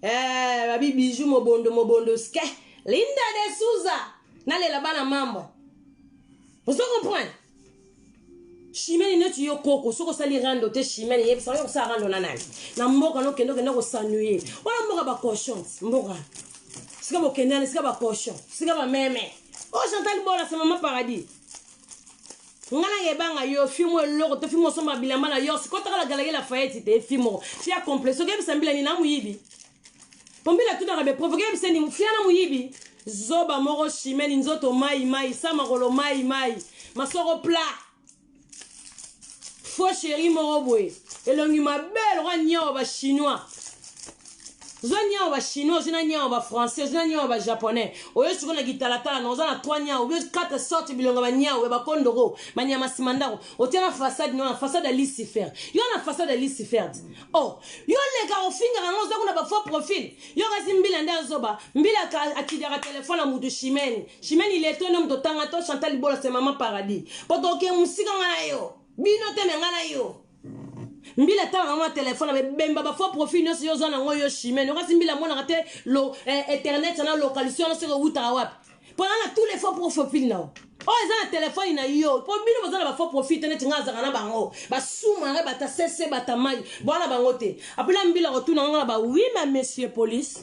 Eh, babi bijou mobondo mobondo ske Linda de Souza nalela bana membre ozo comprendre Chimene neti yo koko soki osali rando te Chimene yebisa yo kosala rando na nani na mboka nokende okende kosanuye wana mboka ba cochon mboka sika bokende wana sika ba cochon sika ba meme o oh, Chantal Bola c'est maman paradis nga na yebanga yo fi mo eloko to fi mo somba bilamba na yo sikotaka la galerie Lafayette te fi moko fi ya complexe okebisa mbila nini na moyibi po mbila atunaka bepreuve okebisa nini fia na moyibi zoba moko chimene nzoto mai mai sa makolo mai mai masoko plat faux chéri moko boye elongi mabe lokwa niawa ba chinois zwa niawa ba chinois ozwi na niawa ba français ozwi na niawa ba japonais oyo sikoyo na kitalatala na oza na 3 niawa obi 4 sorte bilongo ba niawa ya bakondoko banyama nsima ndako otia na façade no na façade ya lucifer yo na façade ya lucifer oh yo leka ofingaka yango oza kuna ba faux profil yo kasi mbila nde azoba mbila atidiaka telefone ya mutu chimene chimene ileto nde moto otanga to chantal libola se mama paradis po toke mosika nga na yo bino te me nga na yo mbila atalaka mwa telefone bebemba ba faux profil nyonso yo oza nango yo chimene okasi mbila amonaka te lo eh, internet na localisation wana soki ewutaka wapi mpo na na tous les faux profil na yo oyo eza na telefone na yo mpo bino boza na bafaux profil te neti ngai azalaka na bango basumare bata sese bata mai bwana bango te apela mbila kotuna nga na ba oui ma monsieur police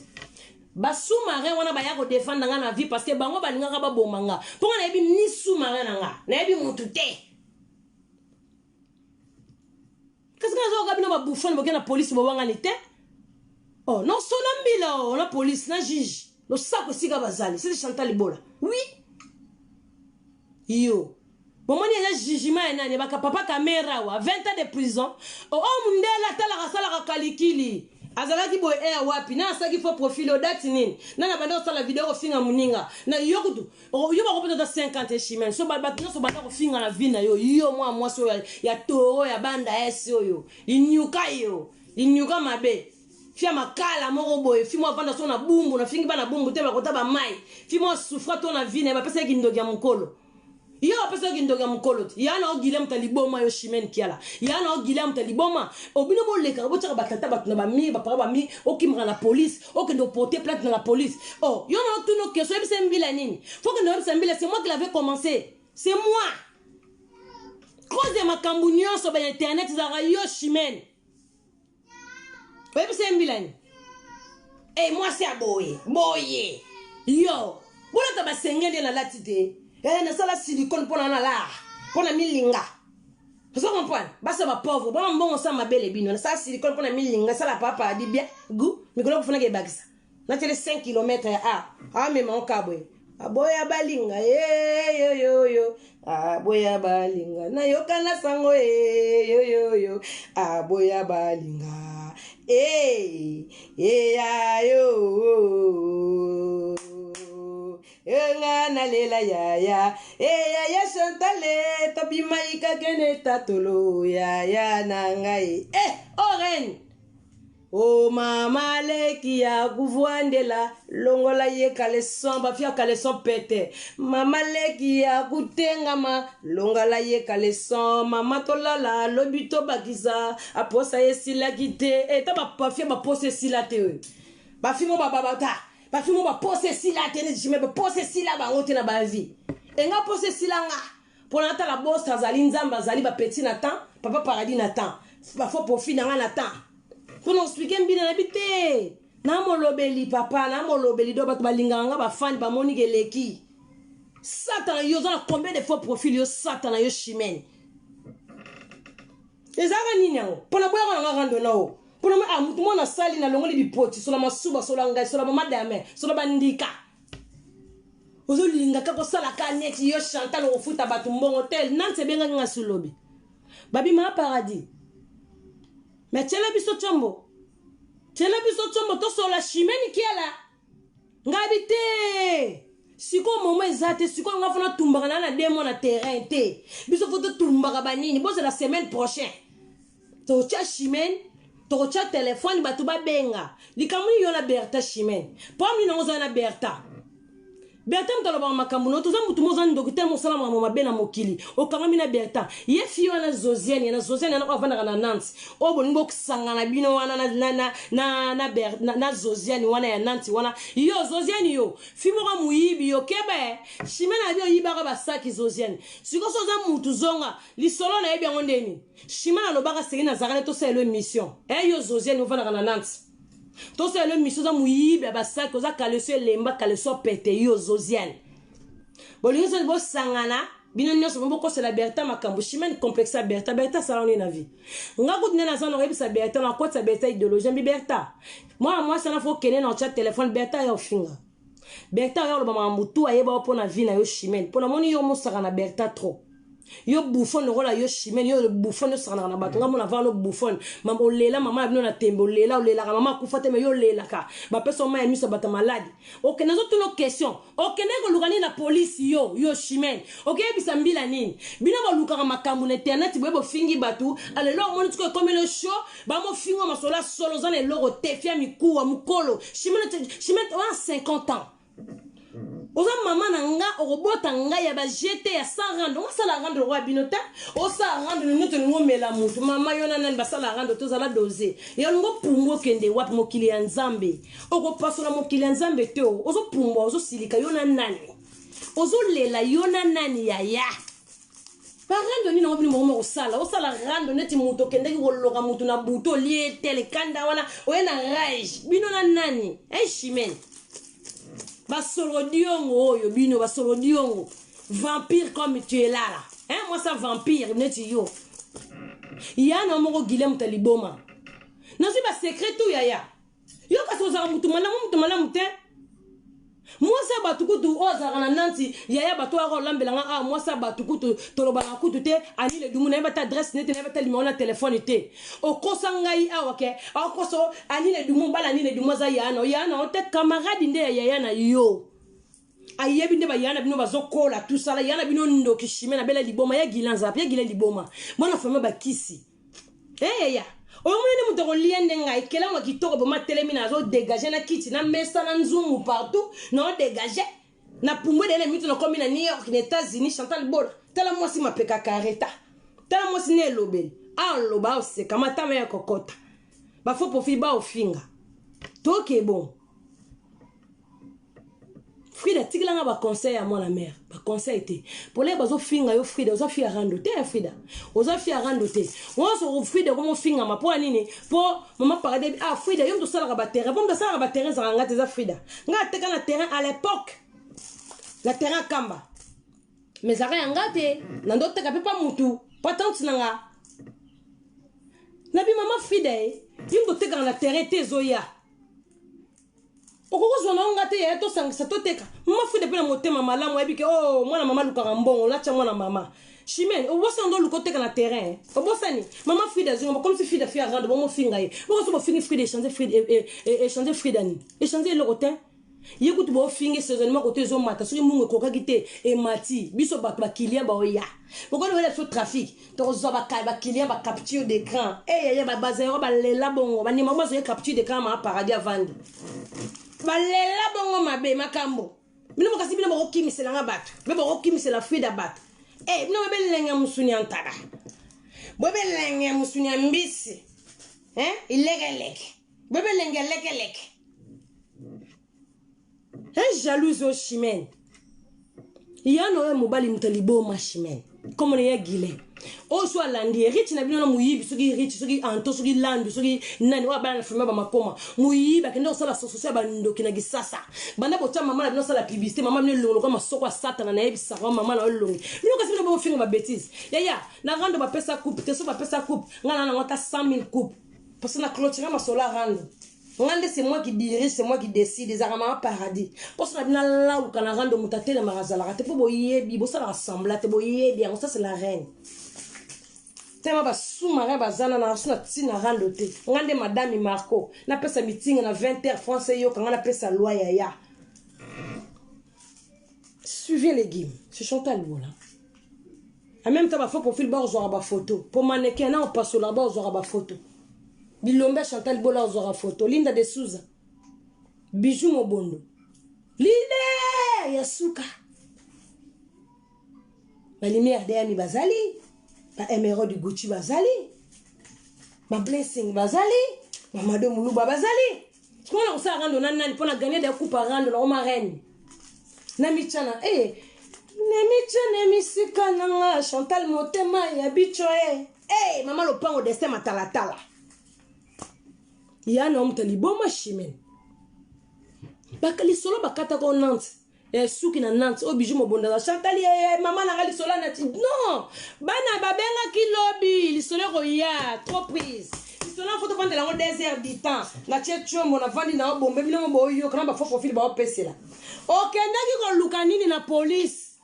basous-marin wana baya kodefendre nga na vie parce que bango balingaka baboma nga mpo nga nayebi ni sous-marin na nga nayebi mutu te kasi nga nazoyoka bino babouffon boke na polise bowangani te oh non sona mbila o oh, na polise na juge losako esika bazali sisi chantal libola oui yo bomoni eza jugement ya nani baka papa kamera wa 20 ans de prison o oh, oh, mundele atalaka asalaka kalikili azalaki boye eya wapi na asalaki faux profil odati nini na na banda kosala video kofinga moninga na yo kutu yo bakopesa ata 50 chimene so bato nyonso banda kofinga na vie na yo yo mwa mwasi oyo ya toro ya banda esi oyo linyuka yo linyuka mabe fia makala moko boye fi mwa avanda so na bumbu nafingi bana bumbu te bakota bamai fi mwa sufra to na vie na ye bapesaki kindoki ya mokolo yo apesaki kindoki ya mokolo te ya na ogile moto ya liboma yo chimene kiala ya na ogile moto ya liboma obino bolekaka botyaka batata bato na bamire bapaka bamire okimaka na police okende oporte plainte na la police oh yo na otuna question oyebisa mbila nini fo kende oyebisa mbila c'est moi qui l'avais commencé c'est moi cause ya makambo nyonso ba internet ezalaka yo chimene oyebisa ye mbila nini e eh, mwasi ya boye boye yo bolata basenge nde nalati te e nasala silicone mpo na nalar mpo na milinga ozo comprendre basi ya bapauvre bona mbongo osala mabele bino nasala silicone mpo na milinga esala papa adi bien gu mikolo kufunaka ebakisa natiele 5 km ya a amema ngo kabwe aboya balinga yeyoyoyo aboya balinga nayokana sango yeyoyoyo aboya balinga e eyayo enga nalela yaya eyaya chantale tobima ikakene tatolo yaya na ngai e eh, oren O oh, mama leki ya kuvuandela longola ye kaleson bafia kaleson pete mama leki ya kutengama longala ye kaleson mama tolala lobi tobakisa aposa esilaki te eta eh, bafia baposa esila te oyo bafimo bababata bafimo baposa esila te neti jime baposa esila bango te na bavi enga posa esila nga mpo natala bosa azali nzambe azali bapeti na temps papa paradis na temps bafo profit na nga na temps mpo na explike mbina na bi te na molobeli papa na molobeli do bato balingaka nga bafani bamoni ke eleki satana yo oza na combien de faux profil yo satana yo chimene ezalaka nini yango mpo na boyaka na nga rando na o mpo na ah, motu mwana asali nalongoli bipoti sola masuba sola ngai sola mama dame sola bandika ozolinga kaka osala ka neti yo chantal okofuta bato mbongo te nanti ebengaki nga sulobi babima paradis me tiela biso tiombo tiela biso tiombo tosola chimeni kiala ngabi te sikoyo momo eza te sikoyo nga fo natumbaka na na demo na terrain te biso fo totumbaka banini bozela semaine prochaine tokotya chimene tokotya telefone bato babenga likambo nini yo na berta chimene mpo nini yango ozala na berta. Bertin moto alobaka makambo na toza motu moza ndoki te mosala makambo mabe na mokili okangami na Bertin ye fille wana Zosiane na Zosiane wana oyo avandaka na Nantes oyo bolingi bosangana bino wana na, na, na, na, na, Ber, na, na Zosiane wana ya Nantes wana yo Zosiane yo fi moko moyibi yo keba eh. Chimene na bi oyibaka basaki Zosiane sikoyo so oza mutu zonga lisolo nayebi yango ndeni Chimene alobaka seki nazalaka ne tosala émission eh yo Zosiane ovandaka na Nantes tosala yo mission oza moyibi ya basaki oza kaleso elemba kaleso pete yo zoziane bolingi soki bosangana bino nyonso bokosela bertin makambo chimene complexe ya bertin bertin asala nini na vie nga kutu nde naza nakoyebisa bertin nakotisa bertin idéologie mbi bertin mwana mwasi wana fo okende na otya telefone bertin aya ofinga bertin aya oloba makambo tu ayeba yo mpo na vie na yo chimene mpo namoni yo mosaka na bertin trop yo bouffon lokola yo chimene yo bouffon osakanaka na bato nga mona vano bouffon mama olela mama na bino na tembe olela olelaka mama akufa te me yo olelaka bapesa mai ya miso ya bato maladi okende ozotuna question okende koluka nini na polisi yo yo chimene okeyebisa mbila nini bino bolukaka makambo na internet boye bofingi bato alelo omoni tiko ekomeli show bamofinga masolo ya solo oza na eloko te fia mikuwa mokolo chimene chimene oya 50 ans oza mama na nga okobota ngai ya bajete ya 100 rand osala rand lokola bino te osala rand nini tolingi omela motu mama yo na nani basala rand tozala dose ya olingi opumbwa okende wapi mokili ya nzambe okopasola mokili ya nzambe te ozopumbwa ozosilika yo na nani ozolela yo na nani yaya barando nini yango bino moko mokosala osala rando neti moto okendaki koloka moto na butu olie tele kanda wana oye na rage bino na nani e chimene basolodiongo oyo bino basolodiongo vampire comme tu es là là hein mwasa vampire neti yo ya na moko gile moto ya liboma nazwi basecret tu yaya yo kasi ozalaka motu malamu motu malamu te mwasi ya bato kutu oyo azalaka na nanti yaya bato oyo olambela nga awa mwasi ya bato kutu tolobanaka kutu te anile dumu nayeba ta adresse nete nayeba ta limero na telefone te okosa ngai awa ke akosa anile dumu bala anile dumu aza yaya na yaya na yo te camarade nde ya yaya na yo ayebi nde bayaya na bino bazokola tusala yaya na bino ndoki chime na bela liboma ya gilan zapi ya gilan liboma mwana fama bakisi eyaya omoni nde moto akolia nde ngai kelamu ya kitoko boma atelemi na azodegage na kiti na mesa na nzungu partout na odegage na pumbwe dele mito nakomi na new york na états-unis chantal bola tala mwasi mapeka kareta tala mwasi ne elobeli aloba oseka matama ya kokota bafo profil baofinga toke bon frida tikela nga baconseil ya mwana mare baconseil te pole bazofinga yo frida oza fi ya rando te ya frida oza fi ya rando te nyonso frida okomofingama mpo ya nini mpo mama paradis ah frida yo moto osalaka baterrain mpo moto asalaka baterrain ezalaka nga te eza frida nga ateka na terrain à l'époque na terrain kamba mais ezalaka ya nga te na ndo oteka mpe pa mutu pa tante na nga nabi mama frida ye yo moto otekaka na terrain te ezoya okoki kozwa na yo nga te yaya tosangisa toteka mama frida mpe na motema malamu ayebi ke o oh, mwana mama alukaka mbongo natya mwana mama chimene obosani ndo oluka oteka na terrain obosani mama frida azonga bakomisi frida fi arande bomofinga ye bokoso bofingi frida echange frida echange frida nini echange eloko te ye kutu bofingi saisonnement kote ezomata soki mbongo ekokaki te emati biso bato bakilien baoya bokoni oyela biso trafic tokozwa baclient bacapture d'écran eyeye eh, bazero balela bongo bandima bango bazoye capture d'écran maa paradis avandi balela bongo mabe makambo bino makasi bino bokokimisela nga bato mpe bokokimisela frida bato e bino bobe elenge ya mosuni ya ntaba bobe elenge ya mosuni ya mbisi ilekeleke bobe elenge ya lekeleke un jalouse oyo chimene ya na oyo mobali moto ya liboma chimene komona ya guilin oyo so alandi ye riche na bino na moyibi soki riche soki anto soki landu soki nani oyo abala na filme bamakoma moyibi akende kosala sososo ya bandoki na kisasa banda botya mama na bino asala publicité mama bino elongo lokola masoko ya satana nayebisaka mama na yo elongi bino kasi bino bofinga babétise yaya na rando bapesa coupe te so bapesa coupe ngai na nango ata 100 000 coupe parce na clôture masolo ya rando nga nde c'est moi qui dirige c'est moi qui décide ezalaka mama paradis mposo na bino alauka na rando moto atelemaka azalaka te mpo boyebi bosalaka sembla te boyebi yango ça c'est la reine tema basous-marin baza na na na ntina rando te nga nde madame marco napesa mitinga na 20 heures français yoka nga napesa loi yaya suivez les guimes c'est Chantal Bola en même temps bafaux profil baozwaka bafoto mpo mannequin na opasolaka baozwaka bafoto bilombe ya Chantal Bola ozwaka foto Linda de Souza Bijou Mobondo leader Lumière ya suka. Ba lumière deyami bazali, ba emeraude Gucci bazali, ba blessing bazali, ba mado muluba bazali. Sikoyo na kosala rando na nani pona gagner de coupe rando na oma reine. Na michana eh na michana misika na nga Chantal motema ya bicho eh. Eh mama lopango destin matalatala. Ya na moto liboma chimene. Baka lisolo bakata ko Nantes. Eh, suki na Nantes oyo bijou mobonda za Chantal ye eh, mama na nga lisolo na ti non bana babengaki lobi lisolo ekoya trop prise lisolo yango tofandela yango 2 heures du temps na tie tiombo navandi na obombe bino mo boyoka na bafaux profil baopesela okendaki koluka nini na police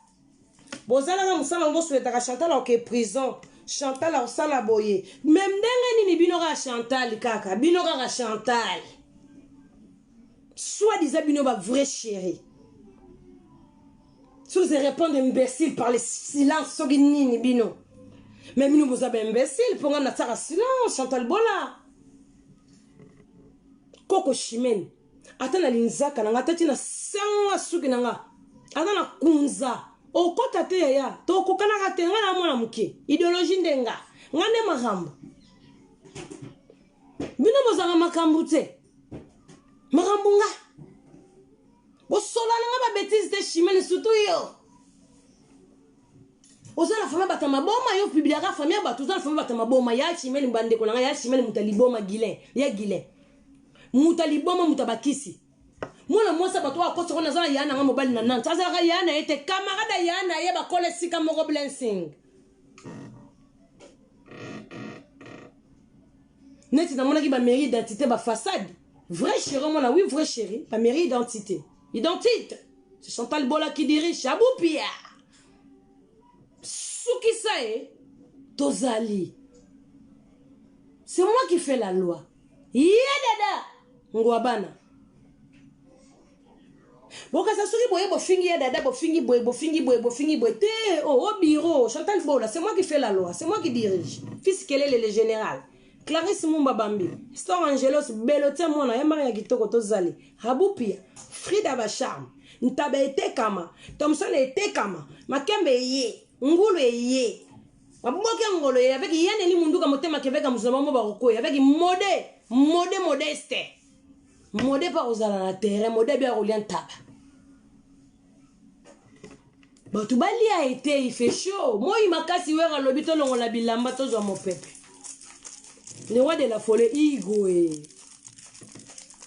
bozalaka mosala yango bosuetaka Chantal oke prison Chantal akosala boye me ndenge nini bino kaka Chantal kaka bino kaka Chantal Soit disant bino ba vrai chéri. Soki se répondre imbécile par le silence soki nini bino. Mais bino boza ba imbécile mpo nga natiaka silence Chantal Bola. Koko Chimène ata na linzaka na nga ata ti na sanga suki na nga ata na kunza okota te yaya tokokanaka te nga na mwana moke idéologie nde nga nga nde makambo bino bozalaka makambo te makambo nga bosolana nga babetise te chimene surtout yo oza na famille bato ya maboma yo publiaka famille ya bato oza na famille bato ya maboma ya chimene bandeko na nga ya chimene moto ya liboma guilin ya guilin moto ya liboma moto ya bakisi mwana mwasi ya bato oyo akosaka naza na ya na nga mobali na nante azalaka ya na ye te camarade ya na ye bakola esika moko blessing neti namonaki ba mairie identité ba façade vrai chéri omona oui vrai chéri ba mairie identité identité c'est Chantal Bola qui dirige Aboupia sukisa ye tozali c'est moi qui fais la loi ye dada ngwabana bokasa soki boye bofingi ya dada bofingi boye bofingi boye bofingi boye te oh, au bureau Chantal Bola c'est moi qui fais la loi c'est moi qui dirige fils Kelele le général Clarisse Mumba Bambi Stor Angelos Belotia mwana ya Maria kitoko tozali Habupia Frida Bacharme ntaba etekama Thomson etekama makembe eye ngulu eye maboke ngolo ye avec yeneni munduka motema keveka muzuna bango bakokwea avec mode mode modeste mode mpe akozala na terrain mode abi akolia ntaba bato balia ete ife chaud moi makasi wera alobi tolongola bilamba tozwa mopepe le roi de la folie igoe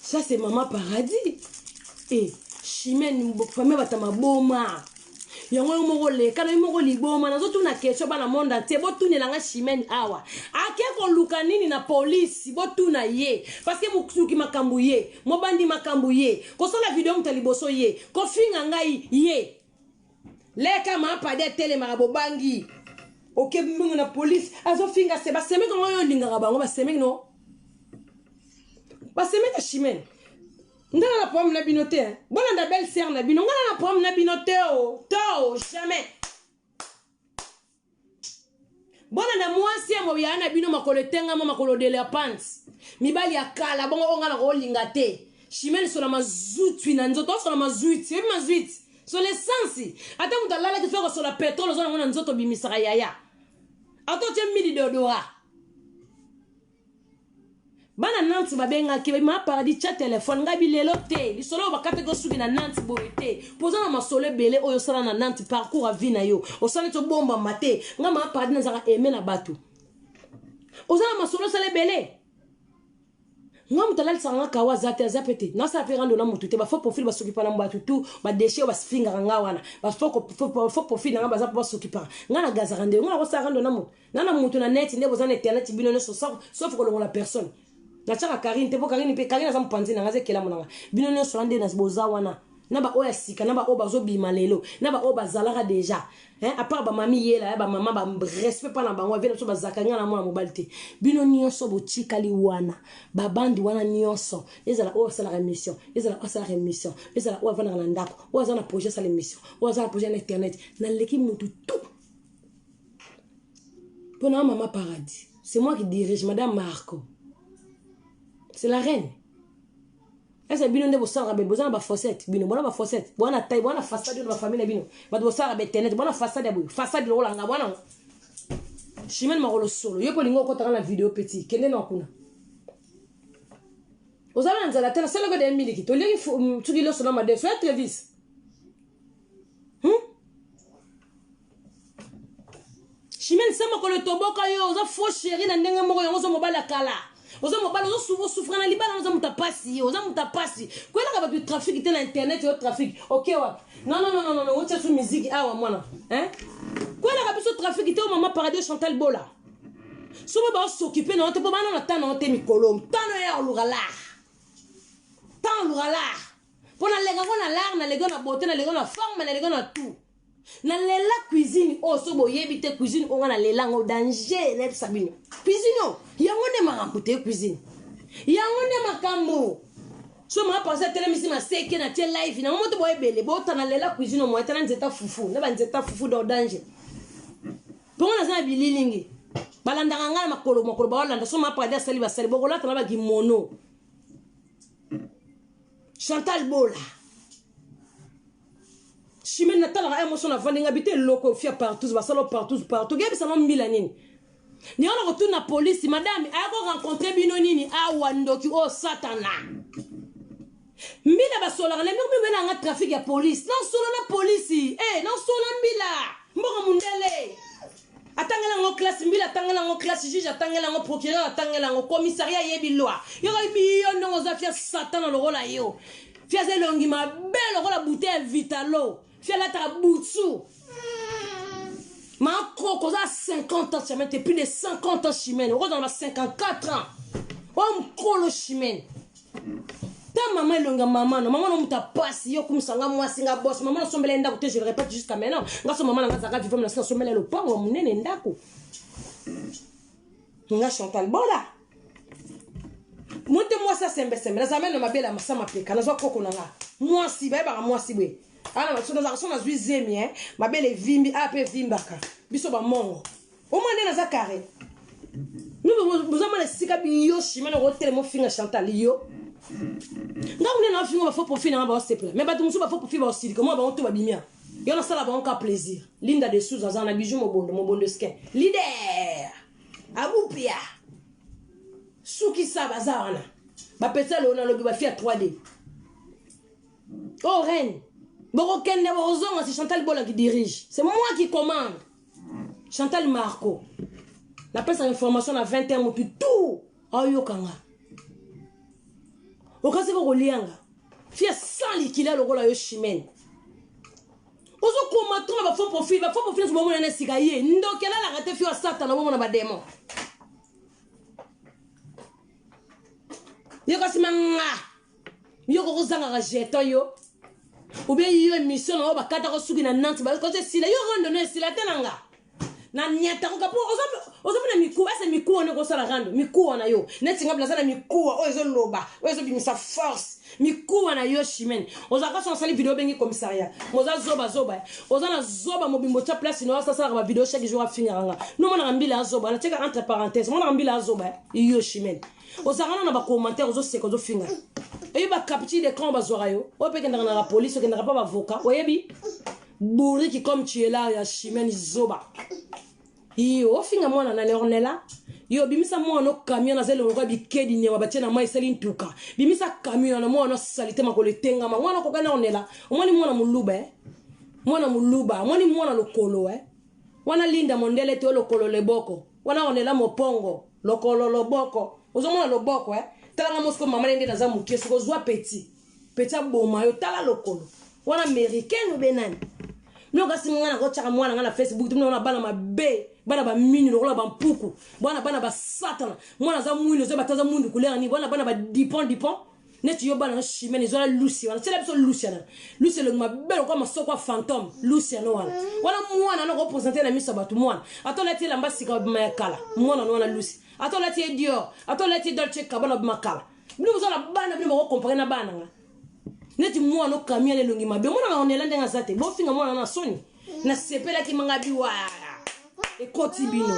ça c'est mama paradis e eh, chimene famille bato maboma yango yo moko leka na yo moko liboma nazotuna question bana monde entier botunela nga chimene awa ake koluka nini na polisi botuna ye parce que mosuki makambo ye mobandi makambo ye kosala video moto ya liboso ye kofinga ngai ye leka mapadi atelemaka bobangi oke mbongo na polisi azofinga se basemeki yango oyo olingaka bango basemeki no basemeki ya chimene nga na problème na bino te bolanda belle sœur na bino nga na problème na bino te o to o jamais bolanda mwasi ya moyaya na bino makolo etengama makolo de la pante mibali ya kala bongo oyo nga na kolinga te chimene sola mazutwi na nzoto osola mazwiti oyebi mazwiti sola esansi ata moto alalaki soki kosola petrole oza nango na nzoto obimisaka yaya ata otie mili deodora bana nantes babengaki babi ma paradis tya telefone ngai bilelo te lisolo oyo bakataki osuki na nantes boye te mpo oza na masolo ebele oyo osala na nantes parcours ya vie na yo osala neti obombama te ngai ma paradis nazalaka aime na bato oza na masolo osala ebele nga moto alalisaka nga kawa aza te aza mpe te nasala mpe rando na motu te bafaux profil basokipa na bato tu badeshe oyo bafingaka nga wana bafaux profil na nga baza mpo basokipaka nga na gazaka nde nga nakosala rando na motu na na mutu na net nde boza na internet bino nyonso sauf kolongola personne natiaka karine te mpo karine mpe karine aza mopanzi na nga aza ekelamu na nga bino nyonso wana nde boza wana na baoyo ya sika na baoyo bazobima lelo na baoyo bazalaka deja hein, à part bamami yela ya bamama barespect mpa na bango avie na biso bazaka nga na mwana mobali te bino nyonso botikali wana babandi wana nyonso ezala oyo asalaka émission ezala oyo asalaka émission ezala oyo avandaka na ndako oyo aza na projet asala émission oyo aza na projet na internet naleki mutu tout Pour na maman paradis. C'est moi qui dirige, madame Marco. C'est la reine. Ese bino nde bosalaka be boza na ba fossette bino bona ba fossette bona taille bona façade na ba famille na bino bato bosalaka ba internet bona façade ya boye façade lokola nga bona Chimène makolo solo yo mpe olingi okotaka na video petit kende na kuna ozala na nzala te nasalaki de miliki toliaki soki loso na madeso ya Travis hmm? Chimene se mokolo etoboka yo oza faux chéri na ndenge moko yango oza mobali ya kala oza mobali ozosufra na libala oza moto ya pasi oza moto ya pasi koyelaka bato trafic te na internet yo trafic oke wapi non non non non otia su miziki awa mwana hein koyelaka biso trafic te o mama paradis Chantal Bola soki baosokipe na yo te mpo bana na tano yo te mikolo tano ya oluka lar tano oluka lar mpo naleka ngo na lar naleka na beauté naleka na forme naleka na tout nalela cuisine oyo so boyebi te cuisine oyo nga nalela yango danger nayebisa bino cuisine oyo yango nde makambo te cuisine yango nde makambo so maa pense atelemisi maseke na tie live nango moto boyebele bota nalela cuisine oyo moyete na nzeta fufu na banzeta fufu do danger mpongo naza na bililingi balandaka ngai na makolo makolo baolanda so maa paradis asali basali bokolata na bakimono chantal bola Chimene natalaka ya moso navandi nga bite eloko ofia partout basala partout partout keyebisa no mbila nini ninga na kotuna polisi madame aya ko rencontre bino nini awa ndoki oyo satana mbila basolaka na miko mibena nga trafic ya polisi nasola na polisi eh nasola mbila mboka mundele atangela yango classe mbila atangela yango classe juge atangela yango procureur atangela yango commissariat ayebi loi yoka biyo ndongo oza fia satana lokola yo Fi aza elongi mabe lokola bouteille ya vitalo. Fi alataka butsu. Ma koko oza 50 ans Chimène, t'es plus de 50 ans Chimène. Okozala na 54 ans. Oyo mokolo Chimène. Ta mama elongi ya mama no mama no moto apasi yo okumisa nga mwasi nga boss mama nasombela ye ndako te je le répète jusqu'à maintenant nga so mama na nga azalaka vivant nasi nasombela ye lopango ya monene ndako nga Chantal Bola mote mwasi asembesembe nazala meme na mabele ya masa mapeka nazwa koko na nga mwasi bayebaka mwasi boye nazalaka so nazwi zemi eh? mabele evimbi a mpe evimbaka biso bamongo omwa nde naza carré boza mwana esika biyo shima na kotelema ofinga chantal yo nga kuna na ofinga bafaux profil nanga baosepela mais bato mosusu bafaux profil baosilika mwa bango to babimia yo nasala bango ka plaisir linda de souza aza na bijou mobondo mobondo skin leader abupia sukisa baza wana bapesa lelo nalobi bafi ya 3d oh reine bokokende bokozonga c'est chantal bola qui dirige c'est moi qui commande chantal marco napesaka information na 21 motu tout aoyokanga okasi kokolianga fia sans likila lokola yo chimene ozokoma to na bafaux profil bafaux profil nyonso bomona na esika ye ndoki alalaka te fio ya satana bomona bademon yo kasi manga yo kokozangaka jeton yo obie yo émission na yo bakataka suki na nanti bakosi esila yo rando no esila te na nga na nyatako ka po oza mpe na mikuwa ese mikuwa nde okosala rando mikuwa na yo neti nga naza na mikuwa oyo ezoloba oyo ezobimisa force mikuwa na yo chimene ozalaka so osali video obengi commissariat oza zoba zoba oza na zoba mobimbo otya place na yo asasalaka bavideo chaque jour afingaka nga nomonaka mbila azoba natiaka entre parenthèse omonaka mbila azoba yo chimene ozalaka na na bacommentaire ozoseka ozofinga oyebi bacapture d'écran bazwaka yo oyo mpe ekendaka na la police okendaka mpa bavocat oyebi bourrique comme tu es là ya chimene zoba yo ofinga mwana nani ornela yo bimisa mwana camion aza elongo kwa bikedi nyama batie na mai esali ntuka bimisa camion na mwana salite makolo etengama mwana okoka na ornela omoni mwana moluba eh? mwana moluba omoni mwana lokolo eh? wana linda mondele te lokolo leboko wana ornela mopongo lokolo loboko ozomona loboko eh? talanga mosiko mama nde naza mokie soki ozwa petit petit aboma yo tala lokolo wana américaine obe nani no kasi nga nakotyaka mwana nga na facebook tumona wana bana mabe bana bamini lokola bampuku bwana bana basatana mwana aza mwindu oza bato aza mwindu couleur nini bwana bana badipon dipon neti yo bana chimene ezwala lusi wana tiela biso lusi wana lusi elongi mabe lokola masoko ya fantome lusi ano wana wana mwana ano kopresente na miso ya bato mwana ata olati elamba sika obima ya kala mwana no wana lusi ata olati ye dior ata olati ye dolce kabana obima kala bino boza na bana bino boko compare na bana nga neti mwana okamia na elongi mabe omonaka onela ndenge aza te bofinga mwana na soni nasepelaki manga biwa ekoti bino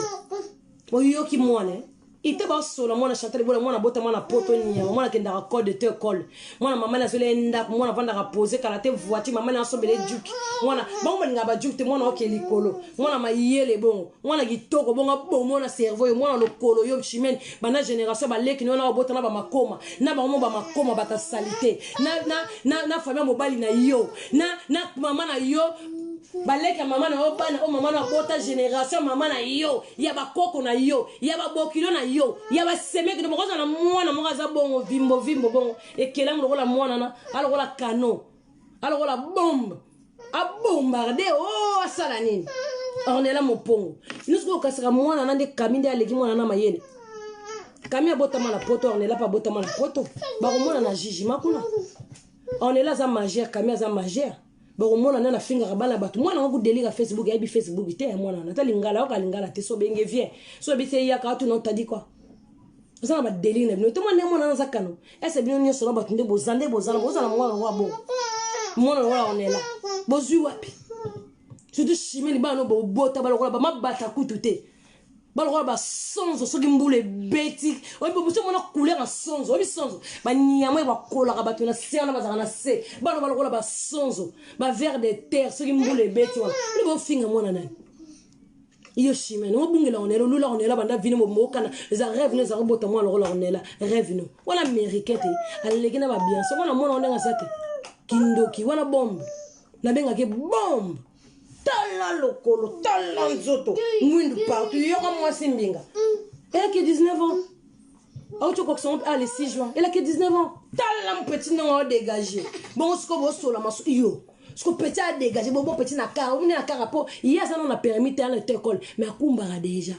oyoki mwana eh? Ite basola mwana Chantal Bola, mwana bota mwana poto nyama, mwana akendaka code te école, mwana mama na azoli ye ndako, mwana avandaka pose kala te voiture, mama na asombele juki, mwana bango balingaka bajuki te, mwana oke likolo, mwana mayele bongo, mwana kitoko bongo, abomo na cerveau yo, mwana lokolo yo chimene banda génération baleki no na babota na bamakoma na bango mo bamakoma bata salite na, na, na, na famille ya mobali na yo na, na mama na yo baleki ya mama na yo bana oyo mama na abota génération mama na yo ya bakoko na yo ya babokilo na yo ya basemeki no bokozala na mwana moko aza bongo vimbo vimbo bongo ekelamu lokola mwana na alokola kano alokola bombe abombarde o oh, asala nini ornela mopongo bino soki okasaka mwana na nde kami nde aleki mwana na mayele kami abotama na poto ornela mpe abotama na poto bakomona na jugement kuna ornela aza majeur kami aza majeur bakomona nani afingaka bana bato mwana yango kudelika facebook ayebi facebook te ya mwana wana ata lingala ayoka lingala te so obenge vien so obisi eyaka atuna otadi kwa oza na badelire na bino te mwana nde mwana wana aza kano ese bino nyonso na bato nde boza nde bozala bozala mwana yango abongo mwana lokola onela bozwi wapi surtout chimene bana no bobota balokola bamabata kutu te balokola basonzo soki mbula ebeti oyebi omona couleur ya sonzo oyebi sonzo banyama oyo bakolaka bato na se wana bazalaka na se bana balokola basonzo bavers de terre soki mbula ebeti wana bino bofinga mwana nani yo chimene obungela onela olula onela banda vino mokana eza rêve no eza kobota mwana lokola onela rêve no wana américain te aleki na babianso wana mwana ndenge aza te kindoki wana bombe nabengaki bombe tala lokolo tala nzoto mwindu partout yoka mwasi mbinga elaki 19 ans auti okokisa ngo ah, le 6 juin elaki 19 ans tala petit ndenge odégage bongo sikoyo bosola maso yo siko petit adégage bobo petit na kara omini na kara mpo ye aza nano na permis te ana te école mais akumbaka déjà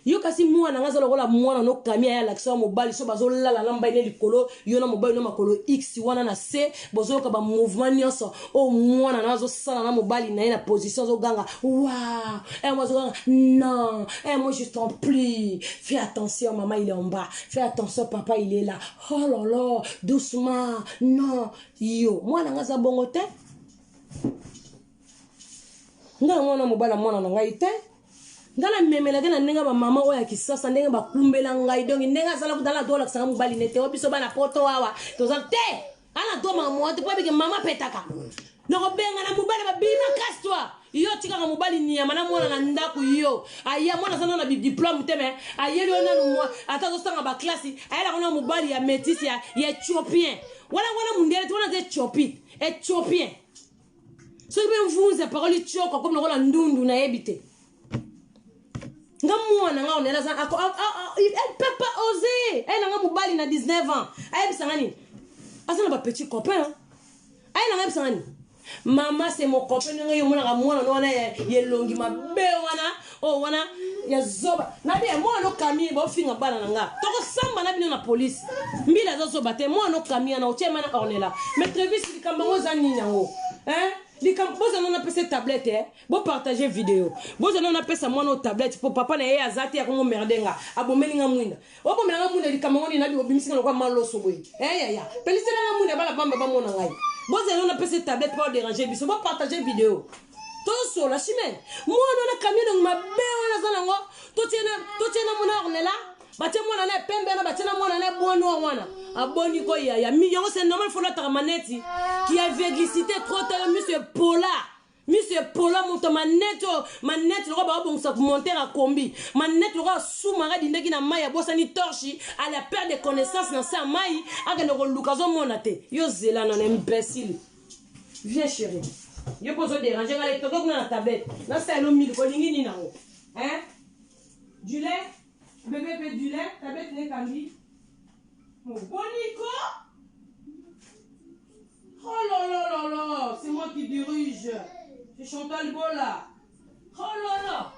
Yo kasi mwana nga aza lokola mwana no kami aya alakisa wa mobali so bazolala na mbai ne likolo yo na mobali no makolo x wana na se bozoyoka ba mouvement nyonso oyo mwana na azosala na mobali na ye na position azoganga wa eh, moi azoganga non eh, moi je t'en prie fais attention maman il est en bas fais attention papa il est là oh là là doucement non yo mwana nga aza bongo te nga na mwana mobali ya mwana na ngai te nga namemelaki na ndenge bamama oyo ya kisasa ndenge bakumbela ngai donk ndenge azala kuta ala dolakisanga mobali nete o biso bana poto awa toza te ala to mama te po ebike mama apetaka nakobengana mobali babima casse toi yo tikaka mobali nyama na mwana na ndako yo aya mwana aza nano na diplome te me ayeli yo nanu mwa ata azosanga baklasi ayelaka na mobali ya métis ya éthiopien wana wana mundele te wana aza éthiopie éthiopien soki mpe mvunzi apakoli tioko akomi lokola ndundu nayebi te nga mwana nga onela aza elle peut pas oser aye nanga mobali na 19 ans ayebisa nga nini aza na bapetit copain aye nanga ayebisa nga nini mama c'est mon copain ndenge yo omonaka mwana no wana ya elongi mabe wana oyo oh, wana ya zoba nabi ya mwana okami bofinga bana na nga tokosamba na bino na polise mbila aza zoba te mwana okami wana otie mana ornela mais trevis likambo yango eza nini yango hein likambo bozala napesa tablette eh? bopartage video bozala napesa mwana oyo tablette mpo papa na ye aza te akongo merde nga abomeli nga mwinda obomela nga mwinda likambo yango nini nabi obimisi nga lokola maloso boye eh, yaya pelisela nga mwinda bana bamba bamona ngai bozala napesa tablette mpo oderange biso bopartage video tozosola chimene mwana wana kamio elongi mabe wana aza nango totie na mona ornela batie mwana na pembe wana batie na mwana na bois noir wana aboni ko yaya yango c'est normal fo lataka maneti ki aveuglicité trop tayo miso epola miso epola moto maneti oyo maneti lokola baobongisa montere ya kombi maneti lokola sumaka adindaki na mai abosani torche à la perte de connaissance na se ya mai akende koluka azomona te yo zela nano imbécile Viens chérie. Yo pozo déranger nga le toke kuna na tablette. Na sa elo milk olingi nini nango? Hein? Du lait? Bébé pe du lait, tablette ne kangi. Oh, boniko? Oh là là là là, c'est moi qui dirige. C'est Chantal Bola. Oh là là.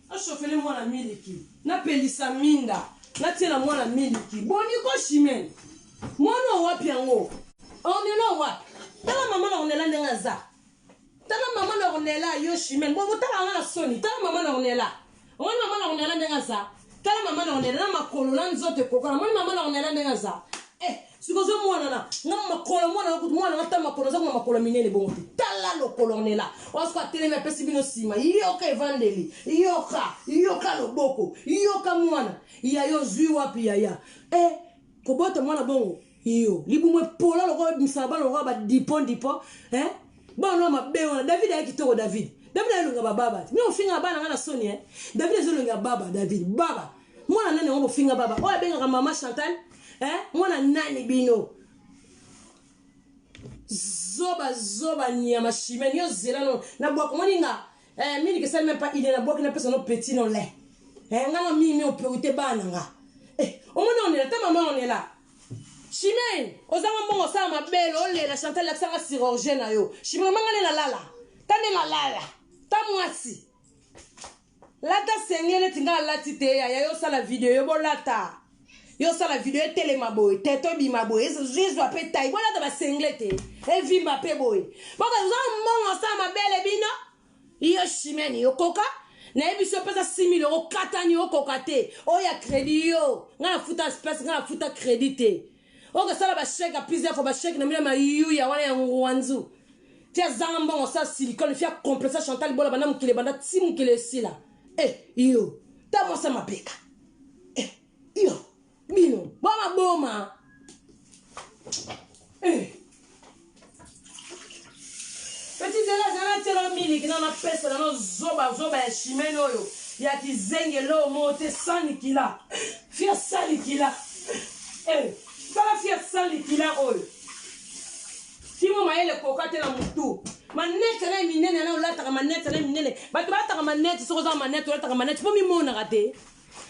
Achauffele mwana miliki. Napelisa minda. Natiela mwana miliki. Boni ko Chimène. Mwana wapi yango? Ornella wapi? Tala mama na Ornella ndenge aza. Tala mama na Ornella yo Chimène. Bo botala nga na soni. Tala mama na Ornella. Omoni mama na Ornella ndenge aza. Tala mama na Ornella na makolo na nzoto ekoka. Omoni mama na Ornella ndenge aza. Eh, Siko ozo mwana na nga makolo mwana na kutu mwana nga ta makolo aza kuna makolo minene bongo te. Tala lokolo Ornella. Oyo siko atelemi apesi bino sima. Yoka evandeli. Yoka, yoka loboko. Yoka mwana. Yaya ozui wapi yaya? Eh, kobota mwana bongo. Yo, libumu epola lokola misala bana lokola ba dipon dipon, eh? Bana no mabe wana. David ayaki kitoko David. David ayelonga ba baba. Mimi ofinga bana nga na soni eh. David azolonga baba David. Baba. Mwana nani yango bofinga baba? Oyo abengaka mama Chantal, eh? Mwana nani bino? Zoba zoba nyama chimene yo zela no na bwako moni nga eh mini kesali même pas idée na bwaki na pesa no petit no lait. Eh nga na mimi autorité bana nga. Eh omoni on est là ta maman on est là. Chimene ozanga mbongo osala mabele olela Chantal lakisa nga chirurgien na yo. Chimene manga nde na lala. Ta nde na lala. Ta mwasi. Lata senge neti nga alati te yaya yo sala video yo bolata yo sala video etelema boye teto ebima boye ezwa pe tai bolata ba sengle te evimba pe boye boka oza mbongo osala mabele bino yo chimene yo koka nayebi so opesa 6000 euro katani okoka te oyo ya crédit yo nga nafuta space nga nafuta crédit te okosala bachèque ya plusieurs fois bachèque na bino mayuya wana ya ngwanzu ti azanga mbongo sa silicone fi acomplexa chantal bola banda mokili ebanda ti mokili esila eh yo ta mwasi ya mapeka eh yo bino boma boma eh petit zela zela tiela miliki na napesa na no zoba zoba ya chimene oyo ya kizenge loo moo te sanikila fia sanikila eh tala fia sanikila oyo Timo mayele koka te na mutu. Manette na minene na olataka manette na minene. Bato balataka manette soki oza manette olataka manette po mimonaka te.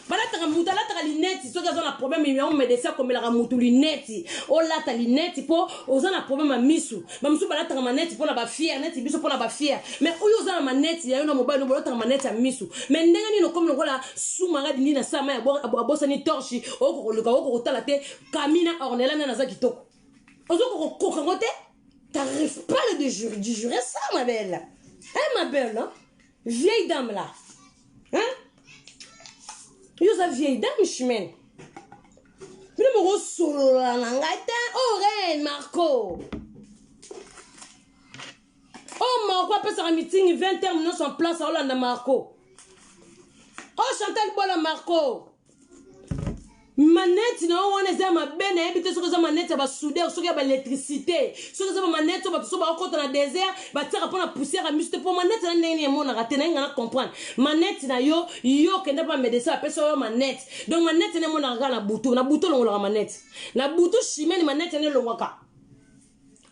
Balataka mutu alataka linette soki aza na problème ya médecin akomelaka mutu linette. Olata linette po oza na problème ya misu. Ba musu balataka manette po na ba fier neti biso po na ba fier. Mais oyo oza na manette ya yo na mobali no bolataka manette ya misu. Mais ndenge nini okomi lokola sous-marin dindi na sama ya abosani torche okokoluka okokotala te Kamina Ornella nani aza kitoko. Ozo kokoka ngo te. T'arrives pas le digérer, digérer ça, ma belle. Hein, ma belle, hein? Vieille dame là. Hein? Yo za vieille dame, chimène. Bino moko solola na ngai te. Oh, reine Marco. Oh, Marco apesaka meeting 20 heures nyonso en place aolanda Marco. Oh, Chantal Bola Marco. Manette na yo wana eza ya mabe nayebi te soki eza manette ya ba soudeur soki ya ba electricité soki eza ba manette oyo bato so bakokota na desert batiaka mpo na poussière ya miso te mpo manette na ndenge nini emonaka te naye nga na comprendre manette na yo yo okenda mpo ba médecin bapesa yo manette donc manette na emonaka kaka na butu na butu olongolaka manette na butu chimene manette na elongwaka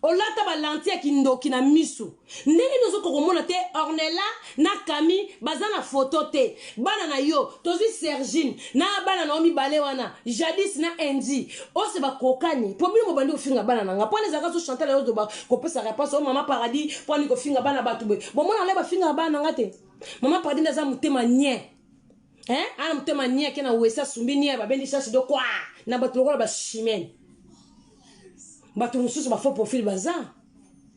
Olata ba lentille ya kindoki na misu ndenge nini ozokoka komona te Ornella na Camille baza na photo te bana na yo tozui Sergine na bana na yo mibale wana Jadis na Andy ose bakokani po bino bobandi kofinga bana na nga po wana ezalaka so Chantal ayo zoba kopesa reponse o mama paradis po ani kofinga bana batu boye bomona le bafingaka bana na nga te mama paradis nde aza motema nien hein ana motema nien ke na wese asumbi nien babendi chasse do kwa na bato lokola ba chimene bato mosusu ba faux profil baza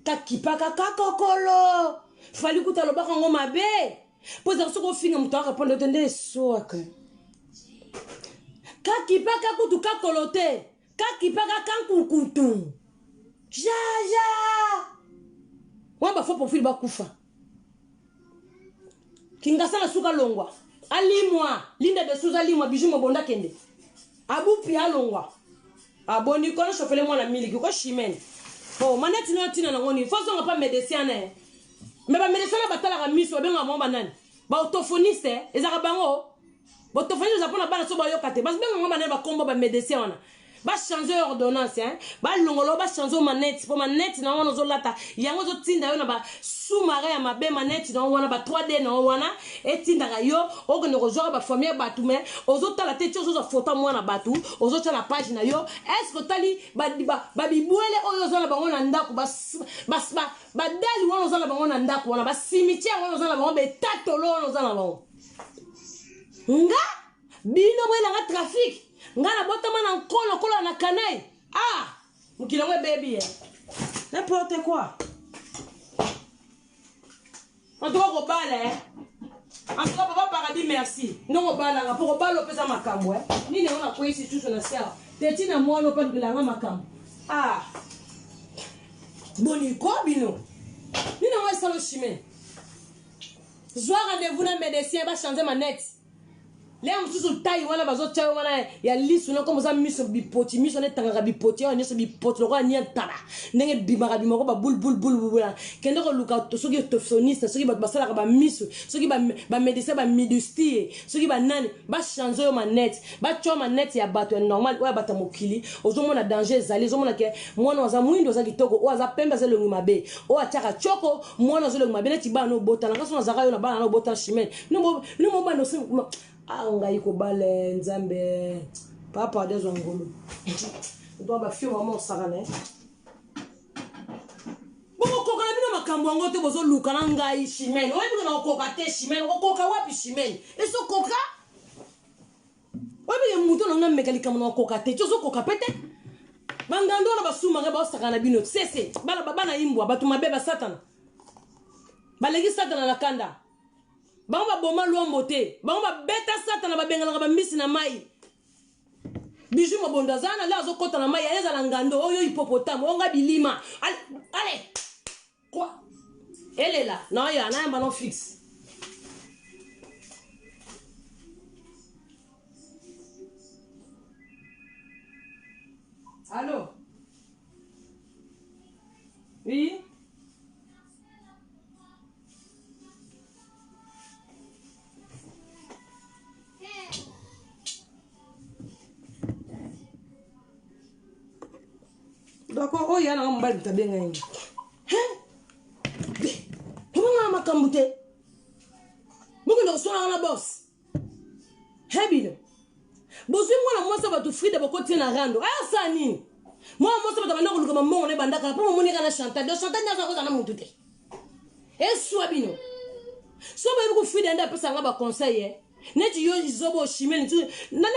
kakipaka kakokolo fali kuta alobaka yango mabe mpo ezaka soki ofinga moto arepondre te nde eswaka kakipaka kutu kakolo te kakipaka kankukutu jaja wana ba faux profil bakufa kingasana suka longwa alimwa linda de souza alimwa bijou mobonda kende abupi alongwa aboni kono chauffele mwana miliki ko chimene oh maneti nayo ntina nango nini fo zonga pa médecin na ye me bamédecin na batalaka miso babengaka bango banani baorthophoniste ezalaka bango baorthophoniste eza mpona bana so bayoka te babengaka bango banani bakombo bamédecin wana ba changer ordonnance hein ba longolo ba changer manette po manette na wana ozolata yango ozotinda yo na ba sous marin ya mabe manette na wana ba 3D na wana etindaka yo okende kozwaka ba famille ya bato mais ozotala te ti ozozwa photo ya mwana bato ozotya na page na yo est ce que otali babibwele oyo oza na bango na ndako badali wana oza na bango na ndako wana bacimetière wana oza na bango betatolo wana oza na bango nga bino boyelanga trafic nga nabotama na nko lokola na kanai ah mokili yango ebebi ye n'importe quoi en tout cas kobala eh. en tout cas papa paradis merci ndenge obalanga mpo kobala opesa makambo eh. nini yango nakweyisi susu na se awa teti na mwana ope alobelanga makambo. Ah boni ko bino nini yango esalo chimene zwa rendez-vous na médecin bachange manette lea mosusu tai wana bazotya yo wana ya lisu na nkombo oza miso bipoti miso wana etangaka bipoti awa nyonso bipoti lokola nia ntaba ndenge ebimaka bimako babulbulbulbula kende koluka soki orthophoniste soki bato basalaka bamisu soki bamédecin bamidustie soki banani bachange yo manette batya manette ya bato ya normal oyo ya bato ya mokili ozomona danger ezali ozomona ke mwana aza mwindo aza kitoko oyo aza pembe aza elongi mabe oyo atiaka tioko mwana aza elongi mabe neti bana obotana nga so nazalaka yo na bana na obotana chimene bino mobanda ah ngai kobale nzambe papa adezwa ngolu donc bafio mama osakana eh. Bokokoka na bino makambo yango te bozoluka na ngai chimene oyebi ke nakokoka te chimene okokoka wapi chimene ezokoka oyebi ke moto na ngai meka likambo na kokoka te ti ozokoka pe te bangando wana basumaka baosaka na bino sese bana bana imbwa bato mabe basatana baleki satana na kanda bango baboma lwambo te bango babeta satana babenganaka bambisi na mai Bijou Mobondo aza na le azokota na mai ezala ngando oyo hippopotame oyo nga bilima ale quoi elela na oyo anayamba no fixe Allô Oui D'accord, oyo ya nanga mobali moto abenga ye. Obanga makambo te. Bokende koswana na boss. He bino. Bozwi mwana mwasi ya bato Frida bokoti ye na rando. Aya sala nini? Mwana mwasi bato banda koluka mambongo na ebandaka mpo momoni kaka na Chantal. Donc Chantal nde aza kozala na motu te. Eswa bino. So boyebi ko Frida nde apesa nga ba conseil eh. Neti yo zobo oshimeli na